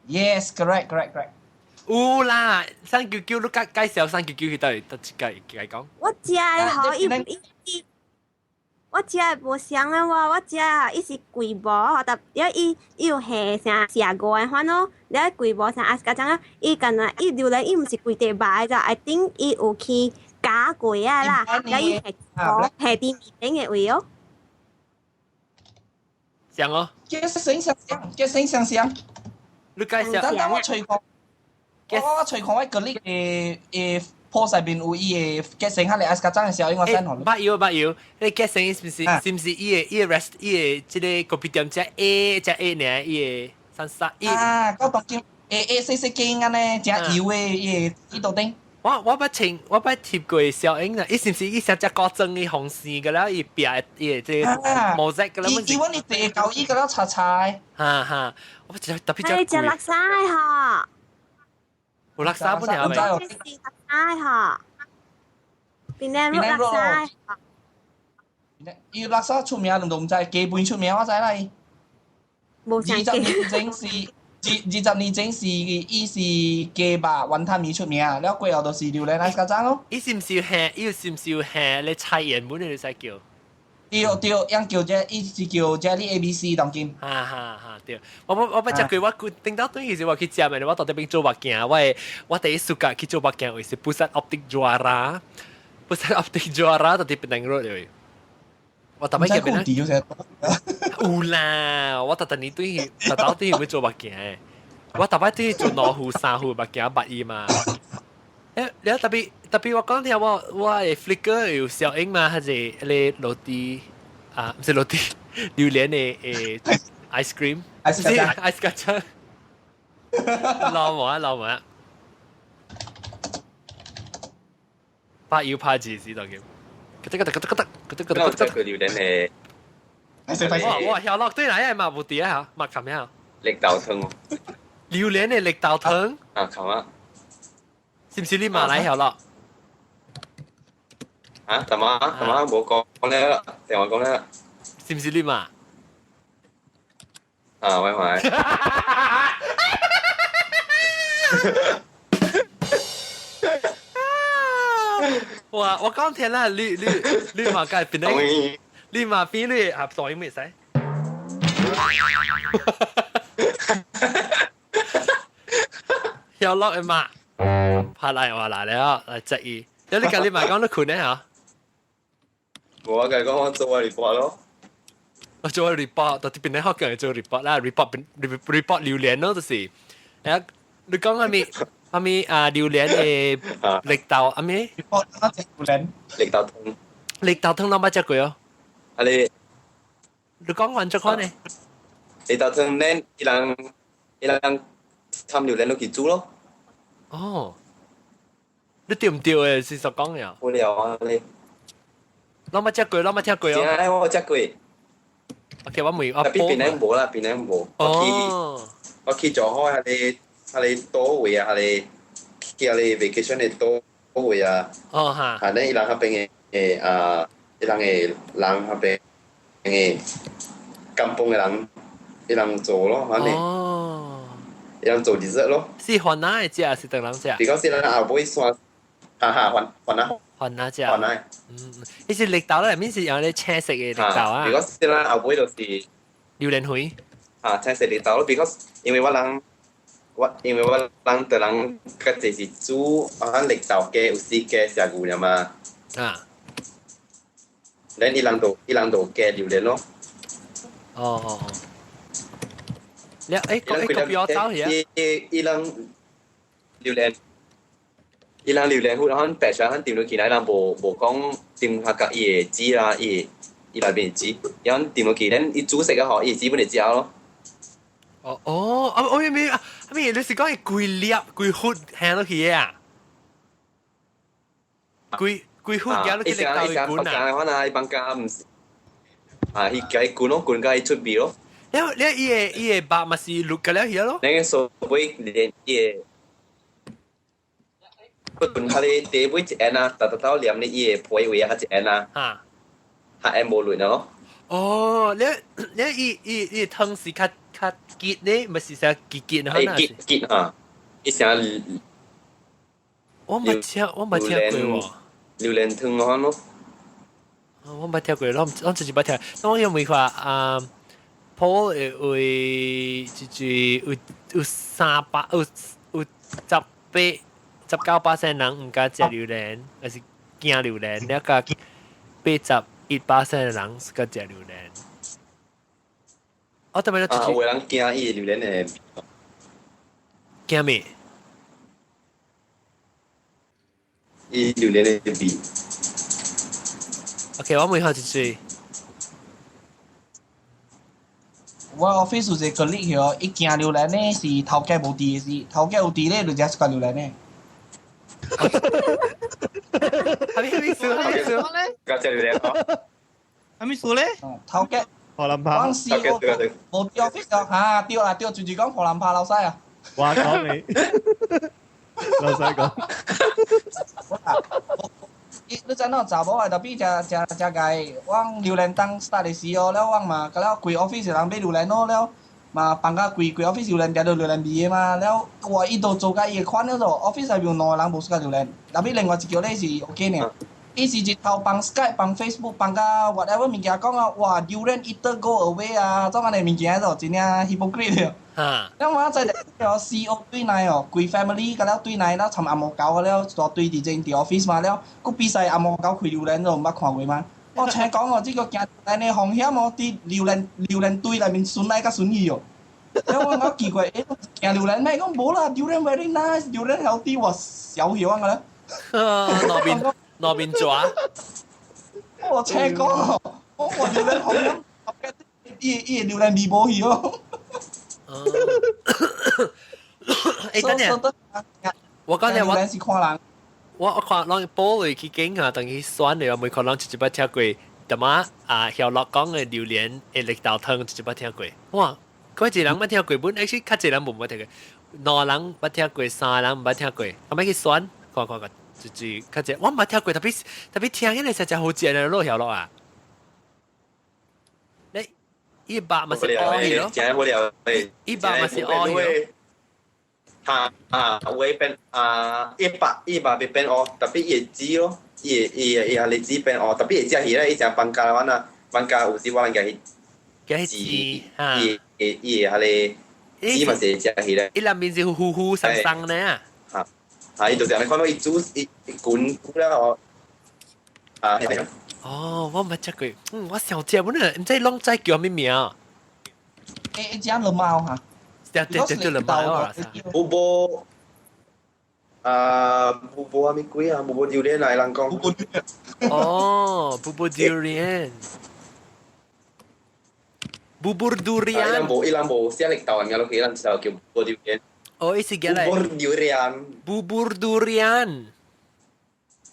Yes, correct, correct, correct。有啦，三九九，你介介紹三九九去倒佗一個來講。我食的吼，伊伊我食的無相啊，我我食的伊是規模，特了伊伊有下啥食五個款咯，了規模啥 ice kacang 啊，伊敢若伊榴蓮伊毋是規塊肉的咋，I think 伊有去加過啊啦，了伊下下佇面頂的位哦。像哦。結成相相，結成相相。你介紹。等等我隨看，我我隨看我個你的的 post 內面有伊的結成，彼个 ice kacang 的時候，我 send 予你。捌有捌有，你結成是毋是是毋是伊的伊的 rest 伊的這個咖啡店食 A 食 A 爾伊的三三。啊，我當今 A A 細細間按呢，誠油的伊的伊道頂。我我捌穿，我捌貼過小影啦，伊是毋是伊成隻高裝的紅線個了，伊壁伊的這個模式個了。伊伊阮伊坐交伊個了擦擦的。哈哈，我特特別食叻沙的吼。有叻沙本嚟係咪？是叻沙的吼。檳榔肉叻沙。伊叻沙出名，都毋知，雞飯出名我知啦。無想20年前是二20年前是伊是雞肉雲吞麵出名，了過後就是榴蓮 ice kacang 咯。伊是毋是下？伊是毋是下咧菜園本你使叫？對對，樣叫這，伊是叫 Jelly A B C 當今。哈哈哈，對。我我我捌食過，我頂到對時我去食的，我到這邊做目鏡，我的我第一暑假去做目鏡，位是 Pusat Optik Juara，Pusat Optik Juara 到佇 Penang Road 的。我逐擺去邊有啦，我逐逐年對去，逐逐對去做目鏡的。我逐擺對去做兩副三副目鏡捌伊嘛。欸，了特別特別我講聽我我的 Flickr 有小影嘛，還是彼個 roti 啊，毋是 roti，榴蓮的誒 ice cream，ice ice kacang，老母啊老母啊，拍油拍字是當叫。嗰得嗰得嗰得嗰得嗰得。我食過榴蓮的。哇哇，曉樂對來嘛無佇啊，嘛冚呀。綠豆湯。榴蓮的綠豆湯。啊，冚啊。是毋是你嘛來曉樂？啊，怎麼怎麼無講咧？電話講咧。是毋是你嘛？啊，喂喂。哇！我講聽啦，你嘛該變咧，你嘛變你合作咩使？曉樂的嘛，拍來話來了，來質疑。有你講你嘛講你困咧嚇？無啊，佢講我做我 report 咯。我做 report，到底邊咧學嘅做 report 啦，report report 榴蓮咯，就是。誒，你講係咪係咪啊？榴蓮的綠豆係咪？report 榴蓮。綠豆湯。綠豆湯攏捌食過哦。啊你，你講完這款呢？綠豆湯咧，伊人伊人摻榴蓮落去煮咯。哦，你對唔對誒？事實講呀。無聊啊你。攏捌食過，攏捌聽過哦。真係我食過。 OK，我問我。特別檳城無啦，檳城無。我去做好遐個遐個島位啊，遐個去遐個 vacation 的島位啊。哦哈。啊，恁伊人彼邊的啊，伊人的人彼邊的甘榜的人，伊人做咯，反正。哦。伊人做 dessert 咯。是雲南的食，還是唐人食？比較是咱後尾山，哈哈，雲雲南。雲南食。雲南。嗯，伊是綠豆內面是用咧青色的綠豆啊。比較是咱後尾就是榴蓮花。啊，青色綠豆咯，because 因為我人，我因為我人對人較濟是煮啊綠豆雞，有時雞食牛了嘛。啊。咱伊人就伊人就加榴蓮咯。哦哦哦。你誒，個個比較走去啊？伊伊人榴蓮。伊人榴蓮粉，可白色，可掂落去，來人無無講掂下甲伊會煮啦，伊伊內面會煮，伊講掂落去，咱伊煮食個吼，伊煮本會食咯。哦哦，啊我咩啊？咩？你是講伊規粒規粉下落去啊？規規粉加落去綠豆會滾啊？可能伊放加毋是，啊，伊加伊滾咯，滾甲伊出味咯。了了，伊個伊個肉嘛是淥個了去咯。那個所謂連伊個。佢下你第尾一按啊，逐逐兜黏你伊個皮位啊，一按啊，嚇，較按無亂咯。哦，你你伊伊伊湯是較較結呢，毋是啥結結啊？結結啊，伊成我冇聽，我冇聽過喎。榴蓮湯嗰咯。我冇聽過，我我自己冇聽。我有問話啊，Paul 會會就是有有三百有有十八。19%人毋敢食榴蓮，還是驚榴蓮。了個81%的人是敢食榴蓮。我特別啊，有人驚伊榴蓮的。驚咩？伊榴蓮的味。 OK，我問下一句。我 office 有一個 colleague 哦，伊驚榴蓮呢是頭家無佇的時，頭家有佇咧就食一個榴蓮呢。係咪意思？係咪意思？甲食榴蓮吼？係咪意咧？頭家。荷蘭炮。當時我無佇 office 嚇，對啦對，就是講荷蘭炮老細啊。話講你，老細講。你知影查某的特別誠誠誠𠢕，我榴蓮當 start 的時哦，了我嘛，甲了規 office 人買榴蓮咯，了嘛放甲規規 office 榴蓮食到榴蓮味的嘛，了哇伊都做甲伊的款了咯，office 內面有兩個人無 suka 榴蓮，特別另外一個咧是 OK 爾，伊是日頭放 Skype 放 Facebook 放甲 whatever 物件講啊，哇榴蓮 eater go away 啊，種按呢物件咯，真正 hypocrite 啊！了我在個 CEO 對內哦，規 family 甲了對內，了參阿毛狗了，大堆佇前佇 office 嘛了，閣比賽阿毛狗開榴蓮都毋捌看過嗎？我聽講哦，這個驚榴蓮的風險哦，佇榴蓮榴蓮堆內面巡來甲巡去哦。了我講奇怪，欸，驚榴蓮咩？講無啦，榴蓮 very nice，榴蓮 healthy，我小喜歡個咧。那邊那邊抓。我聽講哦，我話榴蓮風險，伊伊榴蓮味無去哦。欸，等陣，我剛才我我看攏玻璃去景啊，等去選的，我每看攏一擺聽過。淡仔啊，曉樂講的榴蓮的綠豆湯一擺聽過。哇，幾濟人捌聽過，本 actually 較濟人無捌聽過，兩人捌聽過，三人毋捌聽過，後尾去選，看看看，就是較濟，我毋捌聽過，特別特別聽起來實在好食的咯，曉樂啊！你伊肉嘛是烏去咯，真好料，伊肉嘛是烏去咯。哈啊，有的變啊，伊肉袂變烏，特別伊會煮咯，伊會伊會伊下哩煮變烏，特別會食魚咧，伊食放假玩啊，放假有時我人家去加煮，伊會伊會下哩煮嘛是會食魚咧。伊內面是糊糊鬆鬆的啊。哈，啊，伊就是按呢看到伊煮伊伊滾了哦，啊，係。哦，我毋捌食過，嗯，我想食本來，毋知攏知叫啥物名。欸，食 lemau 哈。對對對對，lemau 啊。 Bubur 啊，bubur 啥物鬼啊？Bubur durian 啊，人講。哦，bubur durian。Bubur durian。伊人無，伊人無寫綠豆嘅落去，伊人就叫 bubur durian。哦，伊是叫來。 Bubur durian。 Bubur durian。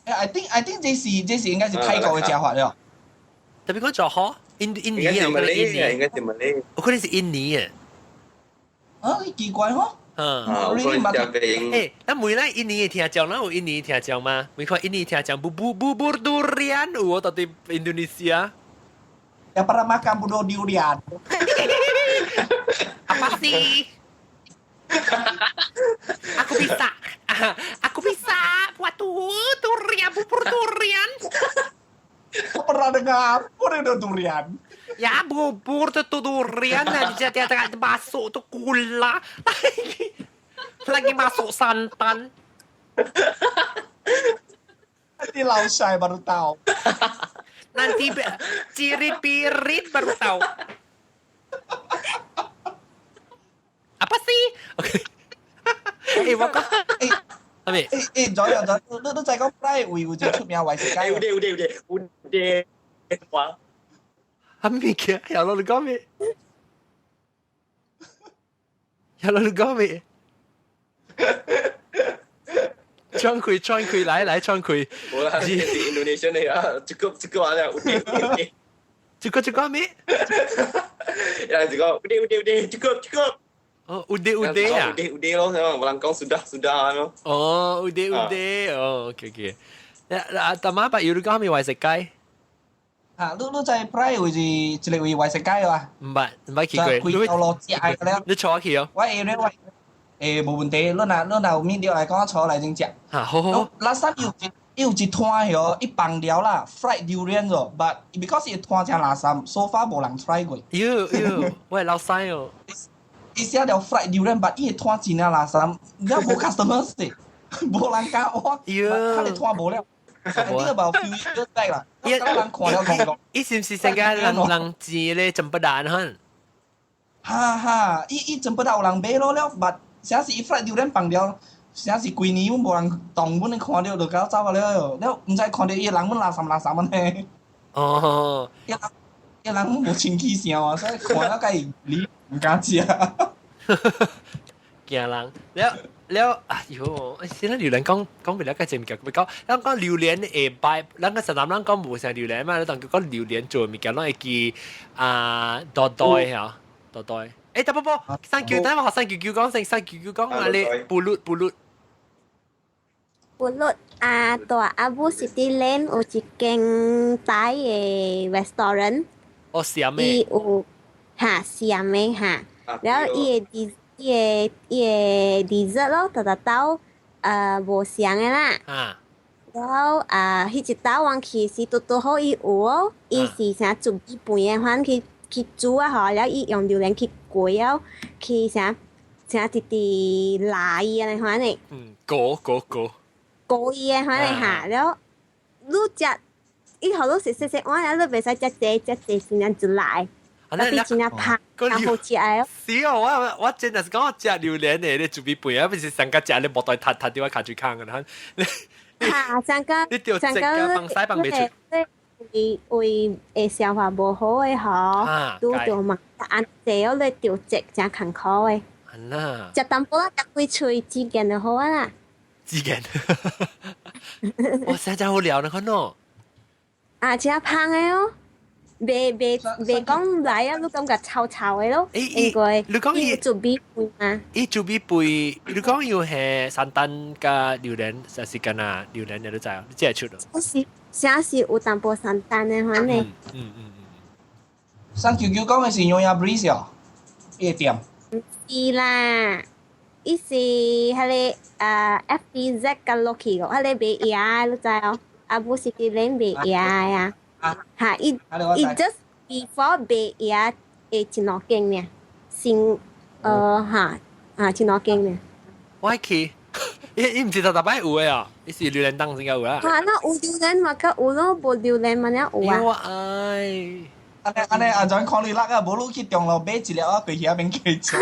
I think 這是應該是泰國的食法了。特別講做好，印尼啊，我可能印尼，應該是馬來。我可能是印尼嘅。啊，奇怪吼。嗯。啊，我可能欸，咱每咱印尼的聽眾，咱有印尼聽眾嗎？每看印尼聽眾，bubur durian 有哦，到底印度尼西亞。 Yang pernah makan bubur durian. Apa sih? Aku bisa. Aku bisa buat tuh durian, bubur durian. Aku pernah dengar apa itu durian? Ya bubur tuh durian lah, dia dia masuk tuh gula. Lagi masuk santan. Nanti 老細 baru tahu. Nanti cirit-pirit baru tahu. Apa sih? Oke. 欸，我講，欸，係咪？欸欸，左右左，你你再講擺位有一個出名外食街。有啲有啲有啲有啲，哇！係咩嘅？有攞你講咩？有攞你講咩？轉開轉開，來來轉開。冇啦，是 Indonesia 嚟啊，cukup cukup 啊，udah udah。 Cukup cukup 咩？有陣時講 udah udah udah cukup cukup。哦，udah udah 啊，udah udah 咯，我人講 sudah sudah 咯。哦，udah udah，哦，OK OK。嗱，大媽白要你講咩外食街？啊，你在擺位是一個位外食街啊？毋捌，毋捌去過。規條路食的了。你坐去哦。我會咧，我欸無問題，你若有物料來講，坐來先食。啊，好好。垃圾有一攤許伊放了啦，fried durian 咗，but because 伊攤真垃圾，so far 無人 try 過。喲喲，我係老細哦。伊寫了 fried durian，but 伊攤真正垃圾，了無 customer 是，無人敢挖，佢哋攤無了。I think about few years back 啦，伊人看了講講。伊是毋是成個人人煎咧 cempedak 哈？哈哈，伊 cempedak 有人買咯了，but 啥是伊 fried durian 放了，啥是規年阮無人動，阮看到就搞走啊了，了毋知看到伊人阮垃圾垃圾安呢。哦，伊人伊人無清氣聲啊，所以看了該你毋敢食。驚人了了，哎喲，現在榴蓮講講不了個這物件，講咱講榴蓮會擺，咱個實南人講無啥榴蓮嘛，你當佢講榴蓮做物件，攏會記啊多多嚇，多多。欸，得不不，三九，等我學三九九講先，三九九講啊，你 pulut pulut。 Pulut 啊，大阿母 City Lane 有一間大的 restaurant。哦，鹹的。伊有哈鹹的哈，然後伊的伊的 dessert 咯，逐逐兜無相的啦。啊。然後啊，彼一兜我去是拄拄好伊有哦，伊是啥煮一半的款去去煮啊吼，然後伊用榴蓮去過了，去啥啥直直拉伊按呢款的。嗯，過過過。過伊的款的哈，然後你食，伊予你食細細碗，啊，你袂使食濟，食濟先正就來。特別真正拍，真好食的。是哦，我真係講我食榴蓮的，你準備背啊，不是上個食你無袋踢踢掉我卡住坑嘅，哈，上個你掉食個放西放袂出。胃胃會消化無好的吼，拄著嘛，按濟哦，你著食真艱苦的。啊啦。食淡薄仔，食幾喙，自然就好啊啦。自然。哇，真真好料呢，可喏。啊，真芳的哦，袂袂袂講來啊，你感覺臭臭的咯。欸因為你講伊伊做米飯嘛，伊煮米飯，你講要係山丹佮榴蓮，還是敢若榴蓮你都知啊？你這會出咯。是啥是有淡薄山丹的款呢？三九九講的是牛鴨 breeze 哦，伊個店。是啦，伊是彼个啊 FBZ 佮落去個，彼个賣藥你知哦？啊，無是佇咧賣藥呀。哈，伊伊 just before 賣藥的一兩間爾，先哈啊一兩間爾。我去，伊伊毋是逐逐擺有的哦，伊是榴蓮檔先有啊。哈，那有榴蓮嘛，佮有咯，無榴蓮嘛，爾有啊。我愛。按呢按呢，阿陣看你辣啊，無你去中路買一粒啊，過去遐邊去做。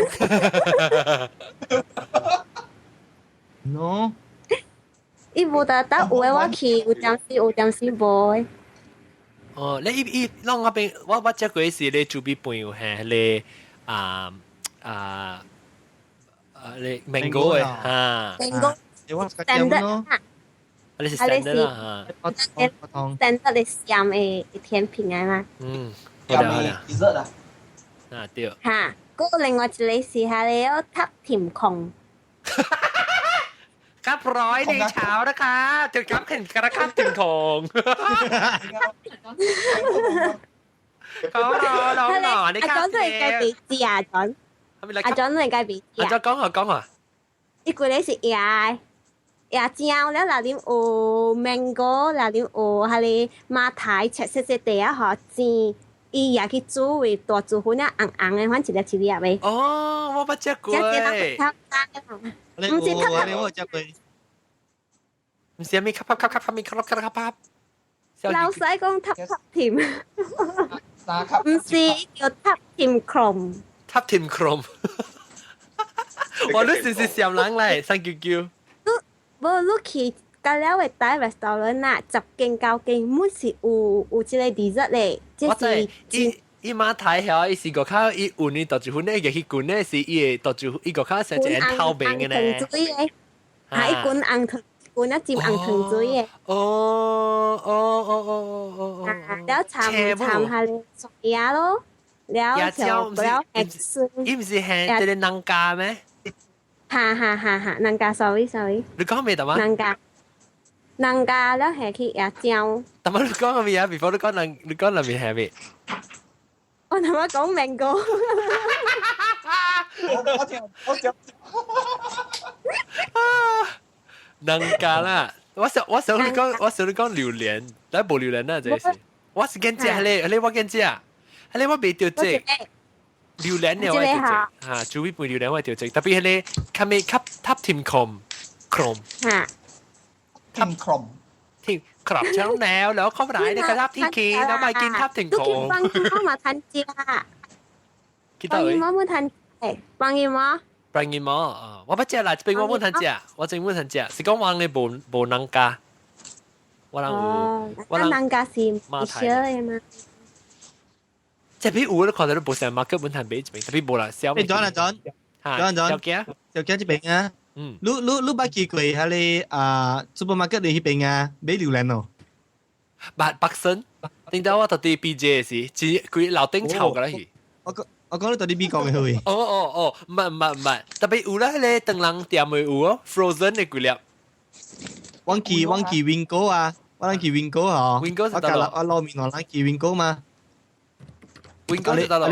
喏，伊無逐逐有的我去，有當時有當時無的。哦，你伊伊攏那邊，我我食過是咧煮米飯有係咧啊啊啊咧 mango 的哈。 mango 我 standard 啊，你是 standard 啦嚇。 standard 的鹹的甜品啊嘛。嗯，好啦好啦。熱啊。啊對。哈，閣另外一個是彼个ทับทิมคง。 ครับร้อยในเช้านะคะถึงครับเห็นกระคับถึงคงเขารอน้องหน่อนี่ 阿 ครับ 莊都會家己食阿莊，阿莊都會家己食。阿莊講啊講啊。伊規个是椰椰漿了，內面有 mango，內面有彼个馬蹄切細細塊啊，予煎。伊也去煮為大煮粉啊，紅紅的，反正一粒一粒的。哦，我捌食過。毋是塔塔，我食過。毋是啥物卡啪卡卡卡咪卡卡卡啪。老師講塔塔甜，毋是叫塔甜 chrome。塔甜 chrome。我你是是鹹人嚟，三九九。你無你去到了會台 restaurant 啊，十間九間，滿是有有這個 dessert 咧。我知，伊伊馬蹄曉，伊是個較伊有呢，大一份咧，個去滾咧是伊會大一伊個較成一個透明的咧。紅水的，哈，伊滾紅糖，滾啊浸紅糖水的。哦哦哦哦哦哦。了摻摻下咧蒜芽咯，了就了吃。伊毋是係這個人家咩？哈哈哈哈，人家 sorry sorry。你講咩？大媽？人家。人家了下去椰漿。但係你講個咩啊？before 你講人，你講人面係咩？我頭先講 mango。我聽我聽。人家啦，我想我想你講，我想你講榴蓮，但係無榴蓮啦，這是。我是見食咧，咧我見食，咧我未著這榴蓮的我著這，哈，煮米飯榴蓮我著這，特別彼个較咩較塔甜 chrome chrome。哈。 ทิมครม ที่กลับช่องแล้วแล้วเข้าไปในกระทับที่คีแล้วมากินทับถึงโค งฟังกินมาทันจี啦。 見到幫伊冇ทัน幫伊冇。幫伊冇啊！我不食啦，這邊我冇ทัน食，我真冇ทัน食，是講往你無無人家，我人有，我人家是小的嘛。這邊有你看到你無成 market 本ทั買這邊，特別無啦，小。你轉啦轉，轉轉，小驚，小驚這邊啊。嗯，你你你捌去過彼个啊 supermarket 裡彼邊啊買榴蓮哦？捌北森，頂到我到佇 BJ 時，只規樓頂臭個啦去。我講我講你到佇美國的去。哦哦哦，毋捌毋捌毋捌，特別有啦，彼个唐人店的有哦，frozen 的幾粒。我去我去 Wingo 啊，我去 Wingo 吼。 Wingo 我教我攞面我咱去 Wingo 嘛。 Wingo 是佗落？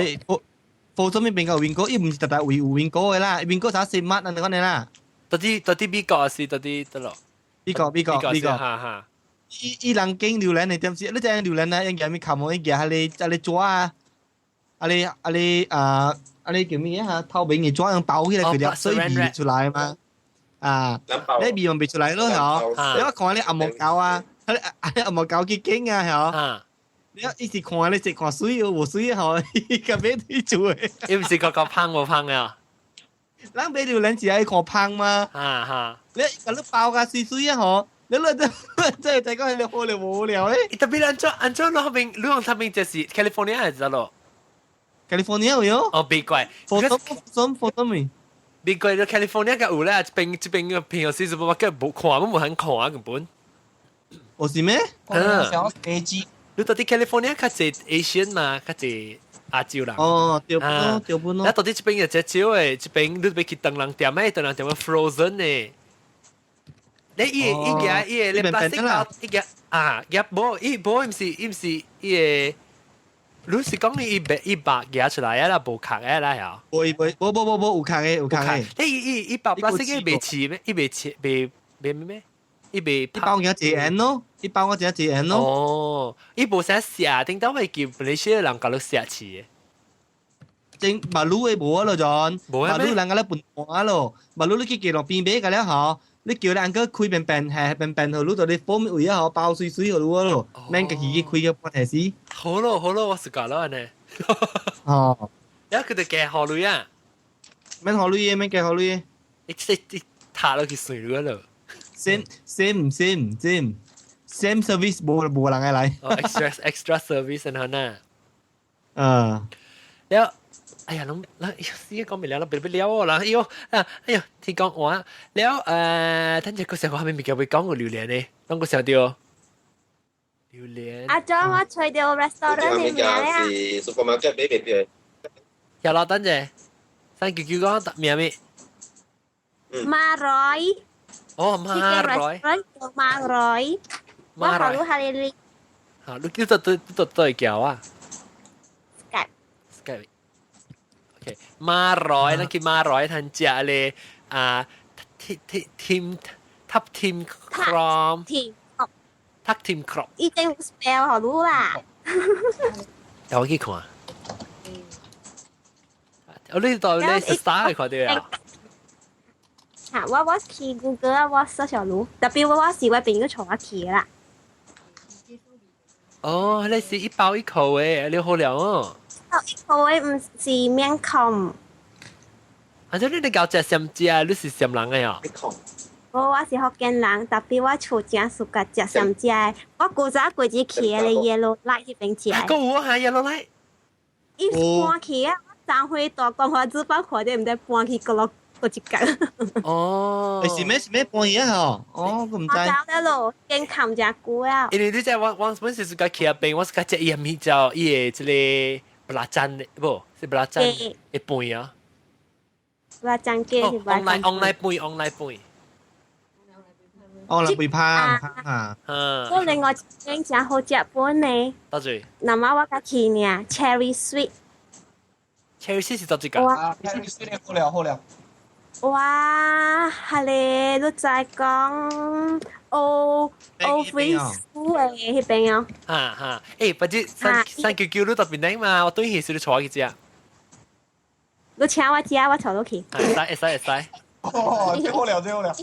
frozen 邊邊個 Wingo，伊毋是特特為有 Wingo 的啦，Wingo 啥食物按呢款的啦。到底到底美國是到底佗落？美國美國美國。哈哈。伊伊人揀榴蓮的點是？你知影榴蓮啊？伊舉物卡毛，伊舉彼个彼个紙啊，啊个啊个啊啊个叫咩啊？透明的紙用包起來佢了，所以味出來嘛。啊，你味嘛袂出來咯，吼。你我看你阿毛狗啊，啊阿毛狗去揀啊，吼。你一直看你食看水哦，無水吼，伊個買去做的。伊毋是個個芳無芳啊？咱買榴蓮是愛看芳嘛？哈哈。你共你包甲水水啊吼！你你這這這講你好了無聊咧？特別按怎按怎，你彼邊你往彼邊就是 California 還是佗落？California 有喲。哦，別怪。 Photo photo 咪？別怪，你 California 個有咧，這邊這邊個朋友是什麼？個無看，我無肯看啊，根本。哦是咩？嗯，想 A G。你到底 California 較濟 Asian 嘛，較濟亞洲人。哦，對本咯，對本咯。那到底這邊有隻少的，這邊你欲去唐人店咩？唐人店 frozen 的。你伊伊個伊個你 plastic 包，伊個啊，伊無伊無，毋是伊毋是伊個。你是講你伊白夾出來啊啦，無殼的啦呀？無無無無無無有殼的有殼的。你伊伊伊包 plastic 袂刺咩？伊袂刺袂袂咩？伊袂一包我一円咯，一包我一一円咯。哦，伊無啥食，頂到會叫馬來西亞人共你食刺的。正馬路的無咯，John。無馬路人共你分盤咯，馬路你去街路邊買個了吼，你叫你 uncle 開便便係便便，予你就你 foam 位啊吼，包媠媠予你咯，免家己去開個半提死。好咯好咯，我是講咯呢。哦。了佢就加予鐳啊？免予鐳的，免加予鐳的。你你塌落去算咗咯。 Same same same same same service 無無人愛來。哦，extra extra service 然後呢？嗯。了，哎呀，攏攏死講袂了，攏別別了哦，啦，哎喲啊，哎喲，聽講話了，等陣個時候我還沒物件會講個榴蓮呢，啷個想到榴蓮？阿莊，我揣著 restaurant 的名啊。是 supermarket 買袂著。有啦，等陣，三九九講名咩？馬來。哦，馬來。馬來。我好路下哩。好，你你都都都都會叫啊？Skype。 Skype。OK，馬來，咱去馬來通食咧啊，ทับทิมทับทิมกรอบทับทิมกรอบ 已經 spell 好路啦。有我去看。我呢度你 star 去看到啊？嚇！我去 Google 我 search 小路，特別我是我朋友帶我去啦。哦，你是一包一箍的，你好了哦。一箍的毋是免控。啊！這你你搞食鹹食，你是暹人的哦？無，我是福建人，特別我厝正 suka 食暹食的。我古早過節去的 Yellow Light 彼邊食。閣有啊，Yellow Light。伊搬去啊！昨昏大光華紙包看著毋知搬去閣落閣一間。哦。是咩是咩搬去啊？吼！哦，我毋知。我走了咯，見冚誠久啊。因為你知我本是 suka 去彼邊，我 suka 食伊的物叫伊的這個 belacan 的，無是 belacan 的飯啊。 belacan 雞是 online online 飯 online 飯。哦，來飯香啊！嗯。我另外一間誠好食本呢。佗座？那麼我較去呢，Cherry Sweet。 Cherry Sweet 是佗一間？啊，Cherry Sweet 好了好了。哇，係咧，你再講歐歐菲蘇的彼邊哦。哈哈，欸，不是三三九九你特別靚嘛，我對起是你坐去食。你請我食，我坐落去。會使會使會使。哦，這好了這好了。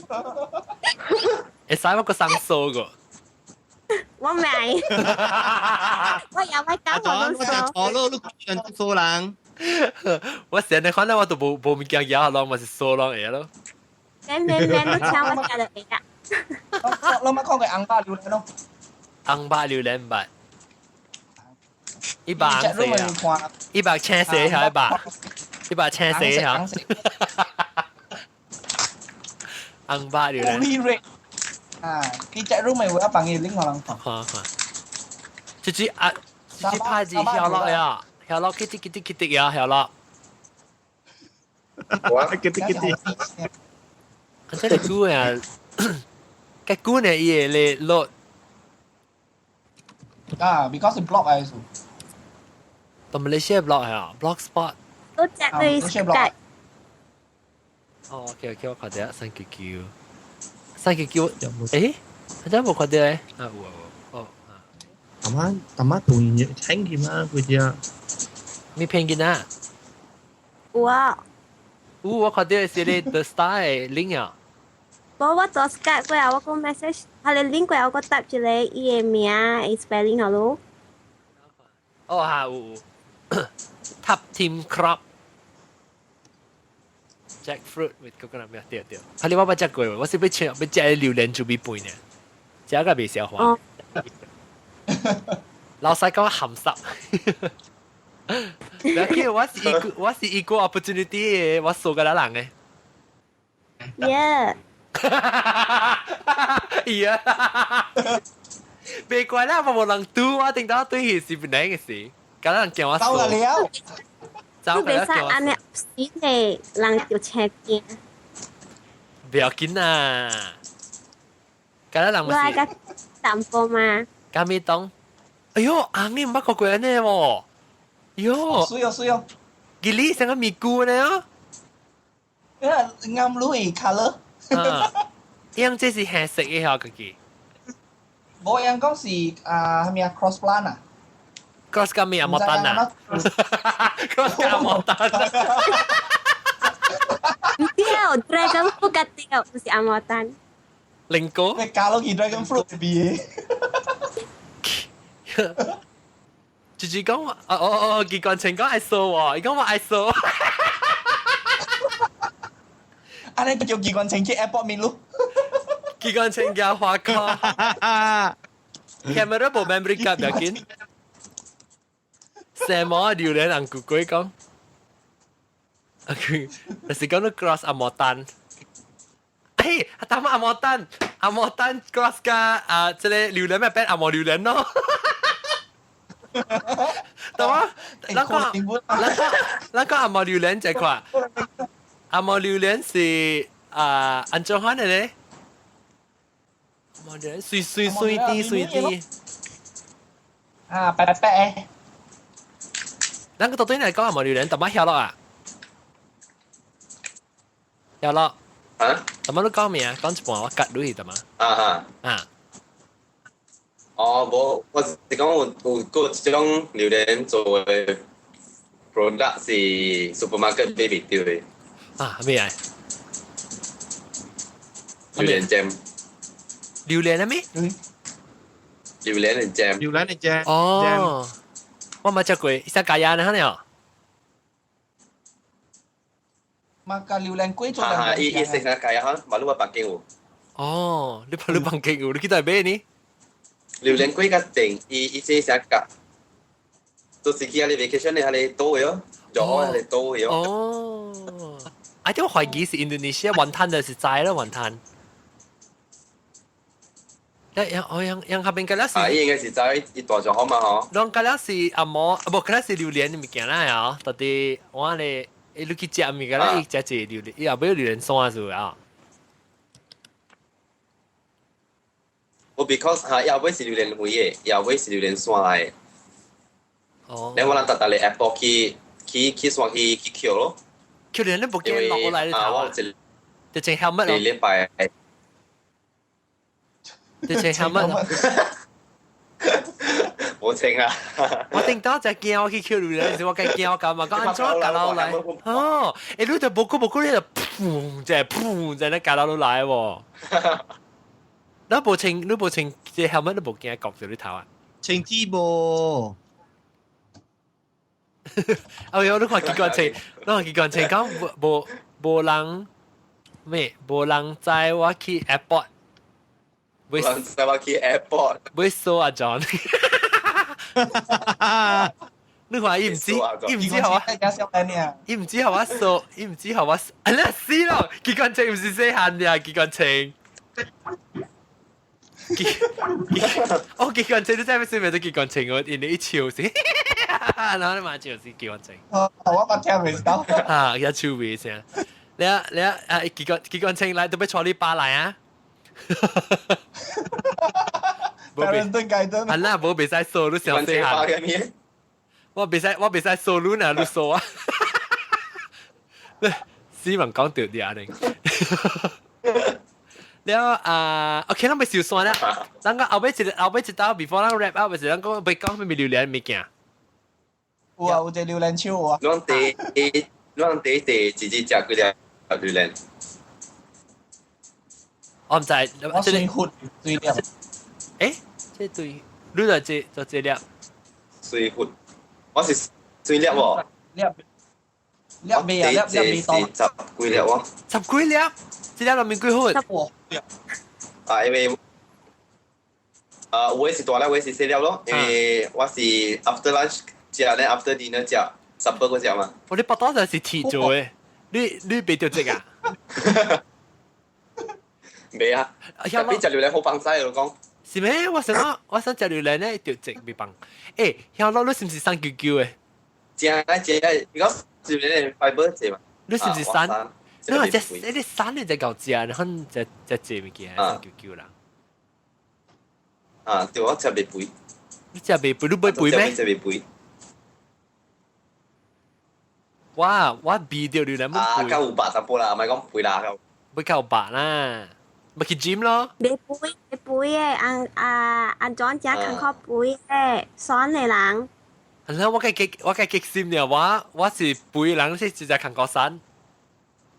會使我閣送數個。我未，我又咪搞我我錯咯，你人數人。我成日看到我都無無物件咬落，我是數人會咯。免免免，你請我食就會啦。我捌看過紅肉榴蓮咯。紅肉榴蓮捌。一百紅色啊！一百青色下一百，一百青色下。紅肉榴蓮。啊，佢隻 room 咪會一放嘢拎可能。看看，這隻啊，這隻拍字曉落呀，曉落去滴去滴去滴呀，曉落。哇，去滴去滴。啊，這個久啊，較久呢，伊會咧落。啊，because blog 啊，是。到馬來西亞 blog 啊，blogspot。都食對 Skype。哦，OK OK，我看下三九九，三九九，誒，我真無看到誒。啊，有有哦。淡仔淡仔斷清添啊，佢只。你騙囡仔？有啊。有，我看到是咧 The Star 的 link 啊。無，我做 Skype 過後，我講 message，佢哋 link 過後，我答一個伊的名，spelling 好咯。哦，哈，有有。ทับทิมกรอบ jackfruit with coconut milk 對對。啊，你我捌食過，我是欲食欲食榴蓮豬米飯呢，食個袂消化。老細講鹹濕。不要緊，我是一個 opportunity 的，我輸個人的。 Yeah。 Yeah。別怪啦，我無人拄我頂到對佢是本來嘅事，敢人叫我走了了。走你袂使按呢死咧，人就車驚。不要緊啊！敢人我愛甲淡薄嘛。敢咪當？哎喲，紅你毋捌看過按呢喎。喲，水哦水哦。吉利成個咪菇呢哦。因為啱鐳 colour。啊，樣這是黑色的嗬，自己。無人講是啊，係咪啊 cross plant 啊？cross 甲咩啊？莫丹啊？cross 甲莫丹。唔對，dragon fruit 甲對，唔是紅毛丹。靈果。你加落去 dragon fruit 味。就是講，哦哦哦，機關槍講愛掃喎，伊講我愛掃。按呢叫機關槍去 airport 面咯。機關槍加花殼。camera 無 memory card 不要緊。什麼榴蓮人古鬼講？啊佢，就是講你 cross 紅毛丹。哎，阿當紅毛丹，紅毛丹 cross 加啊，這個榴蓮咪變紅毛榴蓮咯。對嗎？那個那個那個紅毛榴蓮這塊，紅毛榴蓮是啊，按怎款的咧？紅毛榴蓮水水水啲水啲。啊，白白白。咱個到底嚟講紅毛榴蓮，怎麼曉落啊？曉落。啊？怎麼你講咩啊？講一半我割落去得嘛？啊哈。啊。哦，無，我是講有有個這種榴蓮做的 product 是 supermarket 買袂著的。啊，咩啊？榴蓮 jam。榴蓮係咩？榴蓮的 jam。榴蓮的 jam。哦，我冇食過，啥加鹽呢？哈？嘛個榴蓮粿做啊，伊伊食啥加鹽哈？馬路我北京有。哦，你跑你北京有，你去佗買呢？榴蓮粿較定，伊伊這啥個？就是去遐個 vacation 的遐個島的哦，就遐個島的哦。哦，啊，這我懷疑是印度尼西亞雲吞就是知啦，雲吞。一樣我樣樣下邊個了是。啊，伊應該是知伊大就好嘛嗬。攏個了是紅毛，啊，無個了是榴蓮的物件啦，嗬。到底我咧，你去食物件咧，伊食一個榴蓮，伊後尾榴蓮山是啊。我 because 嚇，後尾是榴蓮花的，後尾是榴蓮山來的。哦。然後我人搭搭嚟 airport 去去去山去去捡咯。捡榴蓮你無驚落來你頭啊？就穿 helmet 咯。一禮拜。就穿 helmet 咯。冇穿啊！我頂到就驚我去捡榴蓮時，我梗驚我咁嘛，講按怎夾落來？哦，欸，你就無顧無顧，你就砰，就砰，就那夾落來喎。你無穿，你無穿，這 helmet 你無驚割著你頭啊？穿鐵無？哎呦，你看機關槍，你看機關槍講無無無人咩？無人載我去 airport。無人載我去 airport。欲掃阿 John。你看伊毋知，伊毋知予我，伊毋知予我掃，伊毋知予我，啊你死咯！機關槍毋是細漢的機關槍。哦，機關槍你知唔知咩叫機關槍？我因為一笑是，然後你嘛就是機關槍。哦，我捌聽袂到。啊，一笑味聲。你啊你啊啊！機關機關槍來，都欲帶你爸來啊！無別啊，那無袂使掃你上細漢。我袂使我袂使掃你啊，你掃啊！斯文講對啲啊你。了啊，OK，咱欲收線啦。咱講後尾一後尾一道，before 咱 wrap up 時，咱講欲講咩榴蓮物件。有啊，有一個榴蓮樹啊。咱第咱第第幾隻食幾粒榴蓮？我毋知，我水忽水粒。欸，這對，你就這就這粒。水忽，我是水粒喎。粒粒未啊？粒粒未到。十幾粒喎。十幾粒？這粒內面幾忽？啊，因為啊，有的是大粒，有的是細粒咯。因為我是 after lunch 食咧，after dinner 食，supper 嗰食嘛。我你腹肚就是鐵做的，你你袂著這啊？袂啊，特別食榴蓮好放屎，我講。是咩？我想講，我想食榴蓮咧，就食袂放。欸，曉樂你是毋是瘦啾啾的？正啊正啊，你講是唔是 fiber 濟嘛？你是毋是瘦？你話食你瘦你就夠食，然後食食濟物件，瘦啾啾啦。啊，對，我食袂肥。你食袂肥，你袂肥咩？食袂肥。我我避掉榴蓮冇啊，夠有白淡薄啦，唔係講肥啦，夠。不夠白啦，咪去 gym 咯。袂肥袂肥的，按啊按怎食較較肥的，酸的人。係啦，我計激我計激心了，我我是肥人，是直接看高山。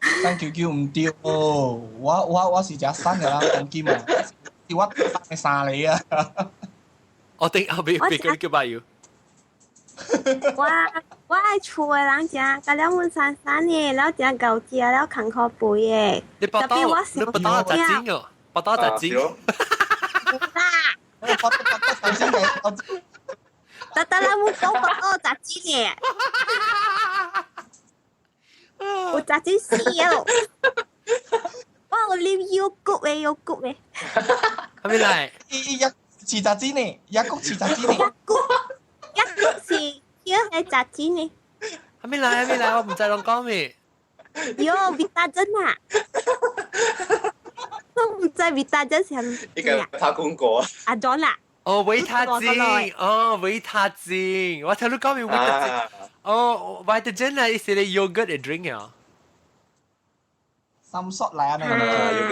瘦啾啾毋對哦，我我我是食瘦的人，講金啊，是我嘅衫嚟啊。我頂後邊別個叫白油。我我愛厝的人食，甲了阮珊珊的，了誠𠢕食，了艱苦肥的。你報道，你報道雜精哦，報道雜精。啦。我報道雜精嘅。得得啦，我講報道雜精的。有雜精死哦！我有啉腰骨的，腰骨的。係咪來？伊伊一飼雜精呢，一谷飼雜精呢。一谷。一是叫係雜誌呢？係咪來？係咪來？我毋知攏講咩。喲，維他珍啊！我毋知維他珍是啥物。呢個拍廣告啊！阿 John 啦。哦，維他精，哦，維他精，我聽你講咩維他精？哦，維他精啊，是咧 yogurt 的 drink 啊。三索來啊！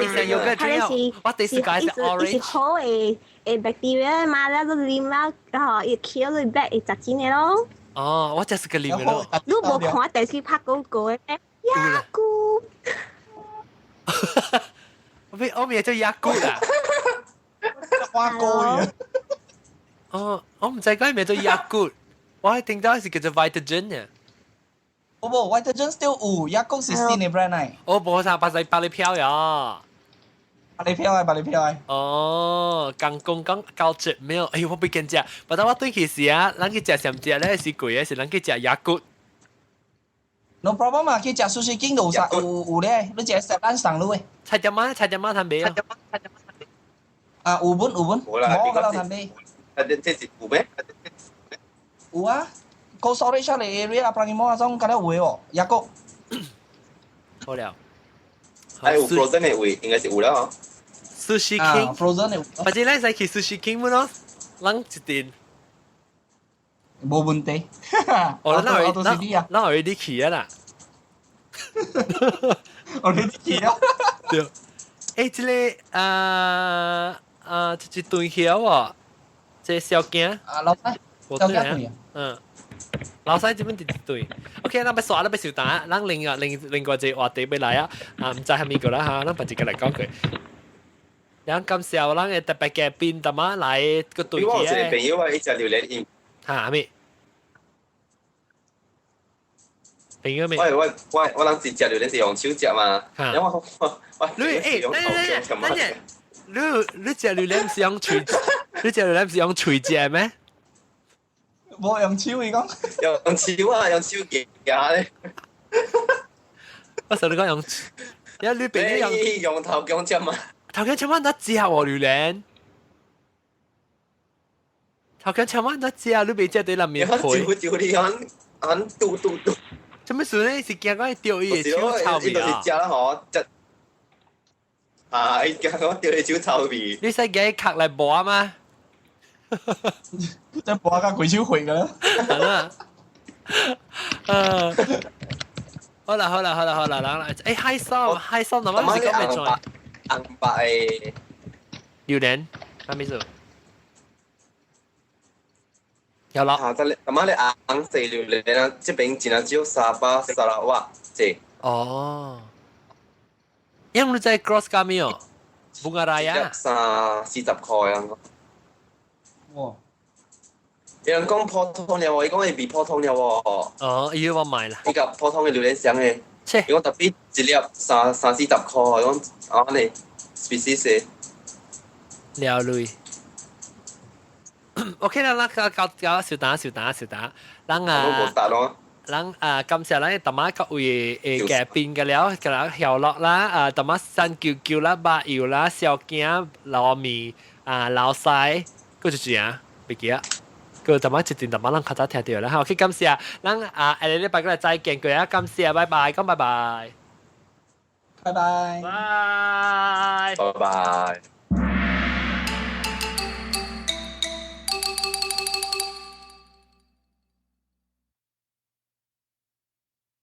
伊是 yogurt drink 我第四個是 orange。是好的的 bacteria 嘛，了都啉了，吼，伊 kill 你 back 會雜精的咯。哦，我就是個啉的咯。你無看電視拍廣告的咩？雅姑。我咪我咪做雅姑啦。花哥哦，我毋知講名做雅姑，我係聽到是叫做 Vitagen 嘅。無無，Vitagen still 有，雅姑是新的 brand 嚟。哦，無啥，百百里飄呀。百里飄啊，百里飄啊。哦，剛講講90秒，哎呦，我不見食。不過我對其時啊，咱去食上食咧是貴的，是咱去食雅姑。 No problem 啊，去食 Sushi King 都有啥有有咧，你食食咱上路的。菜點仔，菜點仔通買啊？啊，有本有本，冇啦，冇個老通買。啊，這這是有咩？有啊，Cold storage 嚟 area 啊，Pelangi Mall 啊，種敢若有的哦，雅閣。好了。哎，有 frozen 的位，應該是有了哦。 Sushi King。 frozen 的。或者咱使去 Sushi King 麼咯？咱一定。無問題。哦，那我那那我你去啊啦。我你去啊。對。欸，這個啊啊，這一頓曉哦，這個小囝。啊，老細。小囝對。嗯。老細這邊一對。OK，咱欲煞，咱欲收檔，咱另外另另外一個話題欲來啊，啊，毋知蝦米個啦哈，咱別一個來講過。咱感謝咱的特別嘉賓，淡仔來個對我有一個朋友啊，伊食榴蓮伊。哈咩？朋友咩？我我我我人是食榴蓮是用手食嘛，因為我我我你欸，等等等等，你你食榴蓮是用喙，你食榴蓮是用喙食咩？無用手伊講。用手啊，用手夾咧。我想你講用，因為你朋友用用頭姜食嘛。頭姜千萬得食喎榴蓮。頭姜千萬得食，你袂食對內面皮。就就你按按嘟嘟嘟。做咩事呢？是驚講伊掉伊的手臭味啊！伊就是食啦吼，食啊！伊驚講掉伊手臭味。你使驚伊殼來磨嗎？這磨甲規手血個啦。係啦。好啦好啦好啦好啦，人來，欸，海參海參，那麼是講咩做？紅白的榴蓮，啥物事？有啦。啊，得咧，阿媽咧紅色榴蓮啊，這邊真啊少沙巴、沙拉越濟。哦。因為你在 cross 咖咩哦？Bunga Raya。三四十塊啊！哇！有人講普通了喎，伊講伊比普通了喎。哦，伊我買啦。伊甲普通的榴蓮相的。切。伊講特別一粒三三四十塊，伊講啊呢，species 的。了類。OK 啦，咱交交小打小打小打，咱啊，咱啊感謝咱淡仔各位的嘉賓嘅了，嘅了曉樂啦，啊淡仔三九九啦，巴油啦，小鏡糯米啊，啊老細，閣一隻啊，袂記啊。個就乜一段就乜人較早聽到啦。好，OK，感謝，咱啊下禮拜過來再見過啊，感謝，拜拜，講拜拜，拜拜，拜，拜拜。